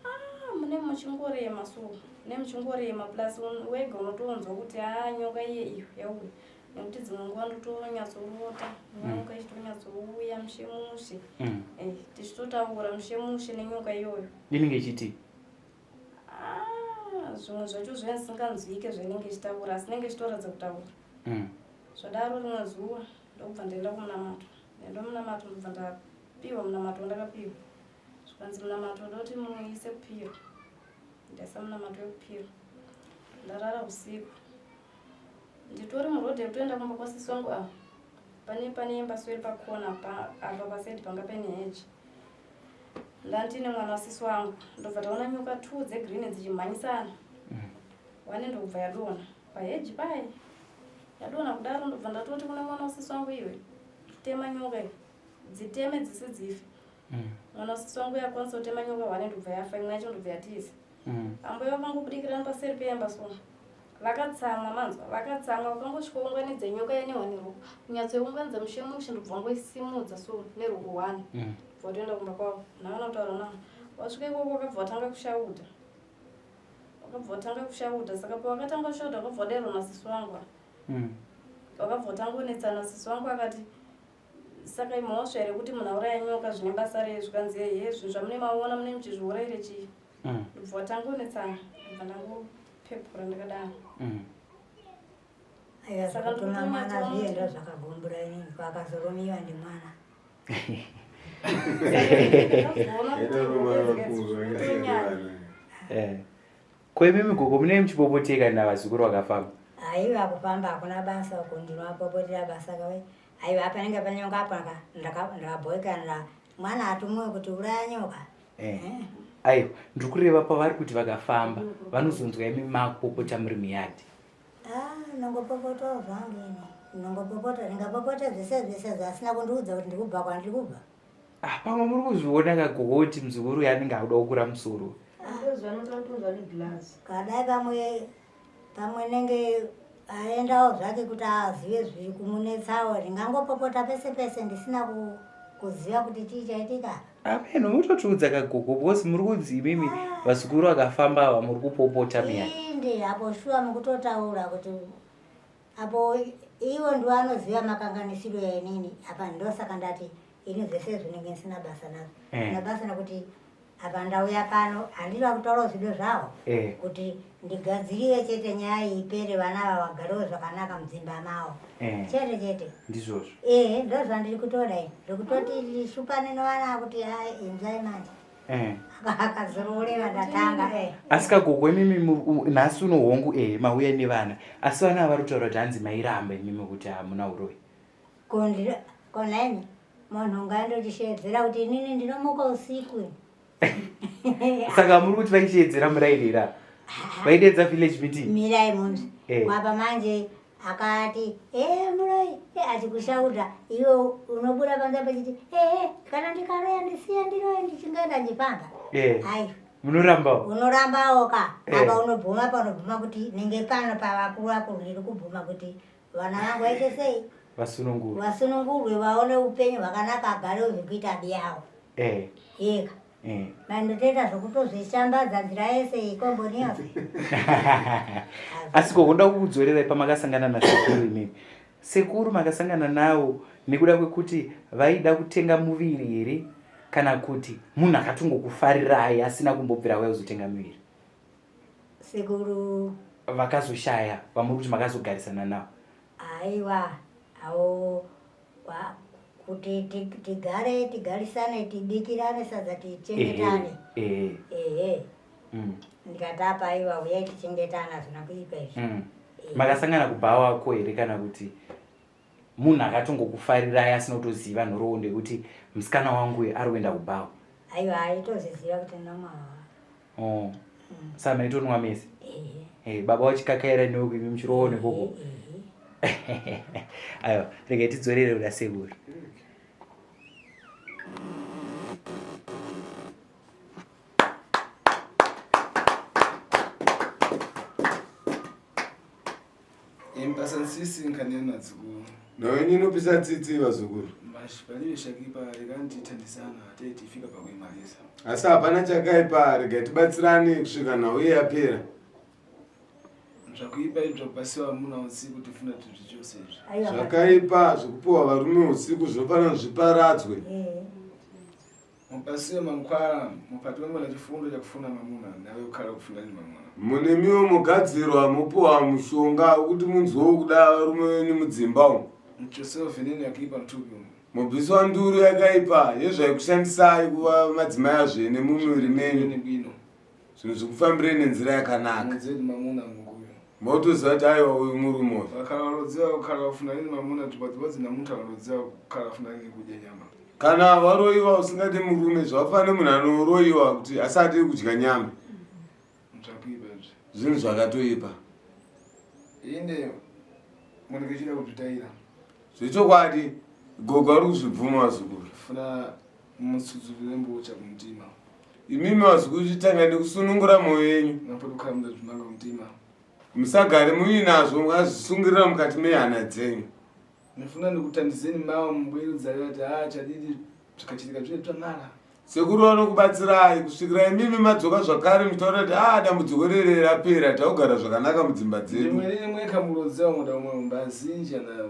S10: Ah, mune muchingorema so mune muchingorema plus wega unotonzwa kuti haa nyoka iye iyo yauya nekuti dzimwe nguva ndotonyatsorota nyoka ichitonyatsouya mushe mushe. Eh, tichitotaura mushe mushe nenyoka iyoyo.
S9: Inenge ichiti?
S10: Ah, zvimwe zvacho zvinenge zvisinganzwike zvainenge ichitaura asi inenge ichitoratidza kutaura. Zvadaro rimwe zuva ndokubva ndaenda kumunamato, ndaenda kumunamato ndobva ndapiwa munamato wandakapiwa zvikanzi munamato ndoti muise kupiro, ndaisa munamato wekupiro ndarara usiku nditori murodhi yekutoenda kumba kwasisi wangu ava pane imba so iri pakona apa pasaidi panga paine heji ndandine mwana wasisi wangu ndobva taona nyoka two dzegreen dzichimhanyisana. One ndobva yadonha paheji paye, yadonha kudaro ndobva ndatoti kune mwana wasisi wangu, iwe tema nyoka iyi, dziteme dzisi dzife. Mwana wasisi wangu yakwanisa kutema nyoka one ndobva yafa, imwe yacho ndobva yatiza. Ambuya vakangobudikirana paseri peimba so vakatsamwa, manzwa vakatsamwa, vakangosvika unganidza nyoka yanehwa neruoko kunyatsoiunganidza mushe mushe ndobva vangoisimudza so neruoko one. Bva watoenda kumba kwavo navana kutaura navo, wasvika ikoko wakabva watanga kushaudha, wakabva watanga kushaudha saka pawakatanga kushaudha wakabva wadairwa nasisi wangu. Wakabva watanga kunetsana, sisi wangu akati saka imhosva here kuti munhu auraya nyoka, zvine basa rei? Zvikanzi ehe, zvinhu zvamune maona mune muchizviurayire chii? Ndobva watanga kunetsana, ndobva ndangopepura ndakadaro.
S4: Aiwa,
S10: Saka
S4: zvekutuma mwana
S10: ndikutonyatsoona
S4: zviye
S10: kuti-
S4: ndo zvakagumbura inini kwakazoromiwa ndimwana.
S10: Ndakazoona kuti hope dzikatonyanya.
S9: Eh. Ko imimi gogo munenge muchipopoteka navazukuru vakafamba?
S4: Aiwa, kufamba hakuna basa uko, ndinowapopotera basa kawe. Aiwa, panenge panyoka apa ndakabhoikana mwana atumwe kuti uraya nyoka.
S9: Eh. Aiwa, ndiri kureva pavari kuti vakafamba vanozonzwa imi makupopota muri muyadhi.
S4: Ah, nongopopotawo zvangu ini, nongopopota, ndingapopota zvese zvese zvasina kundiudza kuti ndikubva kwandiri kubva.
S9: Ah, pamwe muri kuzviona kagogo kuti muzukuru uyu anenge akuda kukura musoro.
S7: Ndozvanotonzwa neglass.
S4: Kadai pamwe nenge aendawo zvake kuti azive zviri kumunetsawo, ndingangopopota pese pese ndisina kuziva kuti chii chaitika.
S9: Ameno, mutotiudza kagogo because muri kunzi imimi vazukuru vakafamba ava muri kupopota muyadhi.
S4: Inde apo shuwa mukutotaura kuti apo ivo ndivo anoziva makanganisiro yainini apa, ndosaka ndati ini zvese zvinenge ndisina basa nazvo. Na basa nekuti apa ndauya pano handina kutaura zvido zvavo kuti ndigadzirire chete nyaya iyi ipere, vana ava vagarewo zvakanaka mudzimba mavo. Chete chete.
S9: Ndizvozvo.
S4: Ehe, ndo zvandiri kutoda ini, ndikutoti ndishupane nevana kuti hai, inzwai manje. Akazororera ndatanga.
S9: Asi kagogo imimi nhasi uno hongu ehe mauya nevana, asi vana ava vari kutaura kuti hanzi mairamba imimi kuti hamuna uroyi.
S4: Konaini munhu ungandochisheedzera kuti inini ndinomuka usiku.
S9: Saka muri kuti vaisheedzera murairira vaideedza village meeting?
S4: Mirai munzi. Kwapa manje akati e muroi e achikushaudha iwe unobuda panze pachiti ehe, kana ndikaroya ndisiya ndiroye ndichingaenda ndifamba. Ai.
S9: Munorambawo?
S4: Unorambawo ka. Apa unobvuma, panobvuma kuti nenge pano pavakuru vakuru ndiri kubvuma kuti vana vangu vaite sei?
S9: Vasunungurwe.
S4: Vasunungurwe, vaone upenyu hwakanaka, agarewo zvekuita biyawo. Yeka. Mandotoita zvokutozvishambadza nzira yese ikomboni yose.
S9: Asi gogo ndoda kukudzorerai pamakasangana nasekuru imimi. Sekuru makasangana nawo nekuda kwekuti vaida kutenga muviri here kana kuti munhu akatongokufarirai asina kumbobvira waya kuzotenga muviri?
S4: Sekuru
S9: vakazoshaya vamuri kuti makazogarisana navo.
S4: Aiwa, awo kuti tigare tigarisane tibikirane sadza tichengetane. Ehe. Ndikati apa aiwa, uyai tichengetana, hazvina kuipa izvi.
S9: Makasangana kubhawako here kana kuti munhu akatongokufarirai asina kutoziva nhoroondo yekuti musikana wangu uyu ari kuenda kubhawa?
S4: Aiwa, aitoziziva kuti nomwa.
S9: Oh. Saka maitonwa mese? Eh, baba wachikakaira newe kuimi muchirowo nekoko. Aiwa, regai tidzorere kuda sekuru.
S5: Impasa nsisi nkanena dzikuru.
S6: Nawe inopisa tsitsi vazukuru.
S5: Palibe shakipa rekandithandizana tei tifika pakuimaliza.
S6: Asi hapana chakaipa, rega tibatsirane kusvika nhau iye yapera.
S5: Zvakuipa izvo zvakupasiwa muna usiku tifuna tizvichose izvi.
S6: Zvakaipa zvekupiwa varume usiku zvinofanira zviparadzwe.
S5: Mupasiwe mankwala mupatiwe mwana chifundo chakufuna mamuna nawe ukhala kufuna ni mamuna.
S6: Mune miwo mugadzirwa mopiwa mushonga wekuti munzwewo kuda varume venyu mudzimba umu.
S5: Mchosewo venene yakuipa mtupi umu.
S6: Mobviswa nduru yakaipa yezvaikushandisai kuva madzimai azvene mumiviri menyu. Zvinhu zvikufambirei nenzira yakanaka.
S5: Mudzedi mamuna munguyo.
S6: Motoziva kuti aiwa uyu murume uyu.
S5: Vakhala valodziwa kukhala kufuna nini mamuna tibwadzibwadzi namuntu alodziwa kukhala kufuna nini kudya nyama.
S6: Kana waroyiwa usingade murume zvakafanana nemunhu anoroyiwa kuti asade kudya nyama.
S5: Zvakuipa izvi.
S6: Zvinhu zvakatoipa.
S5: Inde munenge chida kuzvitaira.
S6: Zvechokwadi gogo ari kuzvibvuma vazukuru.
S5: Funa mutsudzurire mbucha kumutima.
S6: Imimi vazukuru chitanga nekusunungura mwoyo yenyu.
S5: Napodukhala mudazvimanga kumutima.
S6: Musagare muinazvo mukazvisungirira mukati mehana dzenyu.
S5: Nifuna ndikutandizeni mawa mubweri udzarira kuti haa chadidi zvikachitika zvine tsvamara.
S6: Sekuru vanokubatsirai kusvikira imimi madzoka zvakare muchitaura kuti haa dambudziko rere rapera takugara zvakanaka mudzimba dzedu.
S5: Rimwe riri mweka murodziwa muda umwe mbazinji ana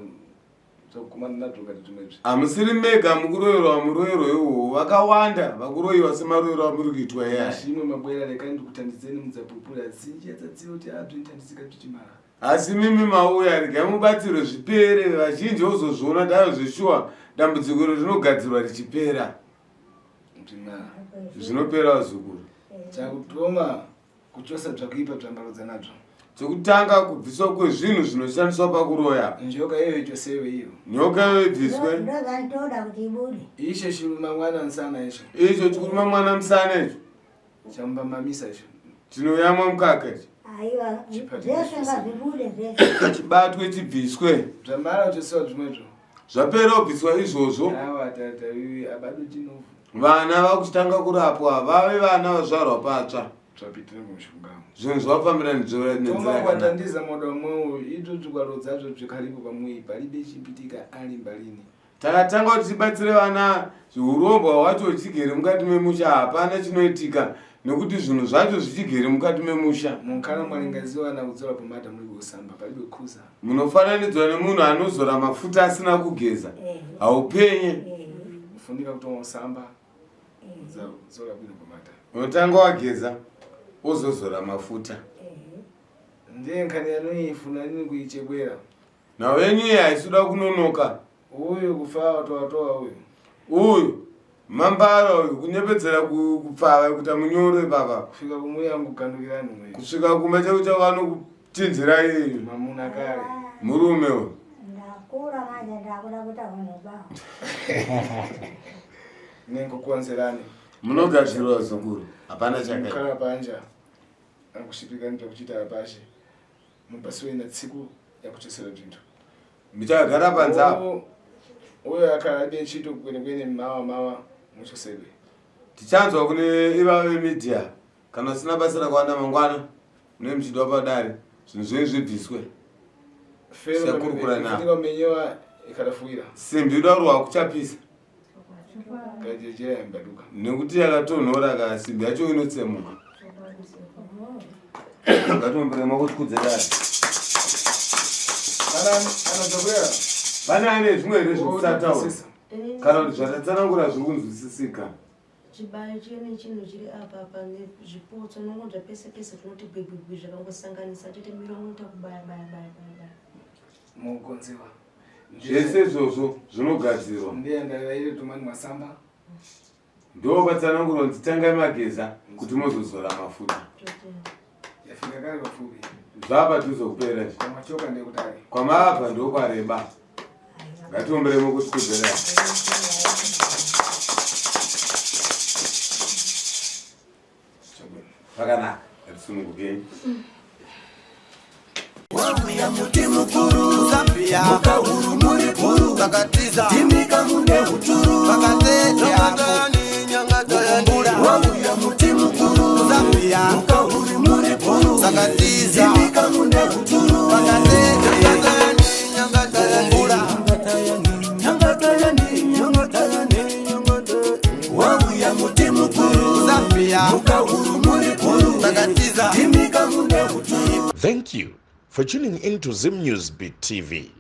S5: zvakukumana nazvo kati zvimwe izvi.
S6: Hamusiri mega mukuroyerwa muroyerwo iwowo vakawanda vakuroyiwa semaroyero amuri kuitwa iyaya.
S5: Zvimwe mabwera rekai ndikutandizeni mudzapupura zinji yadzadziwa kuti haa zvinotandizika zvichimara.
S6: Asi mimi mauya regai mubatsirwe zvipere vazhinji vozozviona kuti ayo zveshuwa dambudziko iro rinogadzirwa richipera. Zvinopera vazukuru.
S5: Chakutoma kuchosa zvakuipa zvambarudza nadzvo.
S6: Chekutanga kubviswa kwezvinhu zvinoshandiswa pakuroya.
S5: Nyoka iyoyo ichosewe iyo.
S6: Nyoka iyoyo ibviswe.
S4: Ndozvanditoda kuti ibude.
S5: Icho chiruma mwana musana icho.
S6: Icho chikuruma mwana musana icho.
S5: Chamubamamisa icho.
S6: Chinoyamwa mukaka ichi.
S4: Aiwa, zvese ngazvibude zvese.
S6: Chibatwe chibviswe.
S5: Zvamara kuchosewa zvimwezvo.
S6: Zvapera kubviswa izvozvo.
S5: Awa tata iwi abado chinovu.
S6: Vana vakuchitanga kurapwa vave vana vazvarwa patsva.
S5: Zvapitira mushonga.
S6: Zvinhu zvafambira nenzira
S5: Toma
S6: yakanaka.
S5: kwatandiza moda umwewo idzo zvikwalodzazvo zvikaripo pamwe palibe chipitika ali mbalini.
S6: Takatanga kuti tibatsire vana zviurombwa hwacho huchigere mukati memusha hapana chinoitika nekuti zvinhu zvacho zvichigere mukati memusha.
S5: Munkala mwalingaziwa na kudzora pomata muli kusamba palibe khuza.
S6: Munofananidzwa nemunhu anozora mafuta asina kugeza haupenye.
S5: Kufunika kutoma usamba kudzora bwino pomata.
S6: Unotanga wageza wozozora mafuta.
S5: Ndiye nkhani yanoifuna nini kuichebwera.
S6: Nhau yenyu iyi haisi kuda kunonoka.
S5: Uyu kufa watowa uyu.
S6: Uyu mambara uyu kunyepedzera kupfava kuita munyoro ipapa.
S5: Kusvika kumuya ngugandukirani mwe.
S6: Kusvika kumba chako chako anokuchinzirai iyi.
S5: Mamuna kare.
S6: Murume uyu.
S4: Ndakura manje ndakuda kuita hunhu kwaho.
S5: Nengokuwanzirani.
S6: Munogadzirwa zukuru. Hapana chakaipa.
S5: Mukara panja. Akushipika ndokuchita pashe. Mupasiwe na tsiku yakuchesera zvintu.
S6: Muchagara panze apo.
S5: Uyo akarabe chito kwene kwene mawa mawa muchosebe.
S6: Tichanzwa kune ivava vemedia kana usina basa rakawanda mangwana mune muchidwa padare zvinhu zvenyu zvibviswe. Tichakurukura navo.
S5: Menyewa ikarafuira.
S6: Simbi uda kuchapisa.
S5: Kajejera yambaduka.
S6: Nekuti yakatonhora ka simbi yacho inotsemuka. Ngatiomberema kuti kudze dare. Pane ane zvimwe here zvekusataura kana kuti zvatatsanangura zviri kunzwisisika?
S7: Chibayo chene chinhu chiri apa apa nezvipotso nongonzwa pese pese zvinoti gwigwigwi zvakangosanganisa chete miromo inoita kubaya baya baya baya baya.
S5: Mugonzewa.
S6: Zvese izvozvo zvinogadzirwa.
S5: Ndiye ndaivaire tumani masamba.
S6: Ndo patsanangurwa kunzi tangai mageza kuti mozozora mafuta.
S5: Yafika kare pafupi.
S6: Zvapadhuze kupera izvi.
S5: Kwamachoka ndekutare.
S6: Kwamabva ndokwareba. Ngatiomberemo kuti kubvera. Pakanaka, ngatisunungukei.
S1: Wauya muti mukuru Zambia mukahuru muri bhuru vakatiza imika mune uturu vakateteakumbura wauya muti mukuru Zambia mukahuru muri bhuru vakatiza imika mune uturu vakateteakumbura wauya muti mukuru Zambia mukahuru muri bhuru vakatiza imika mune uturu
S3: Thank you for tuning in to Zim News Beat TV.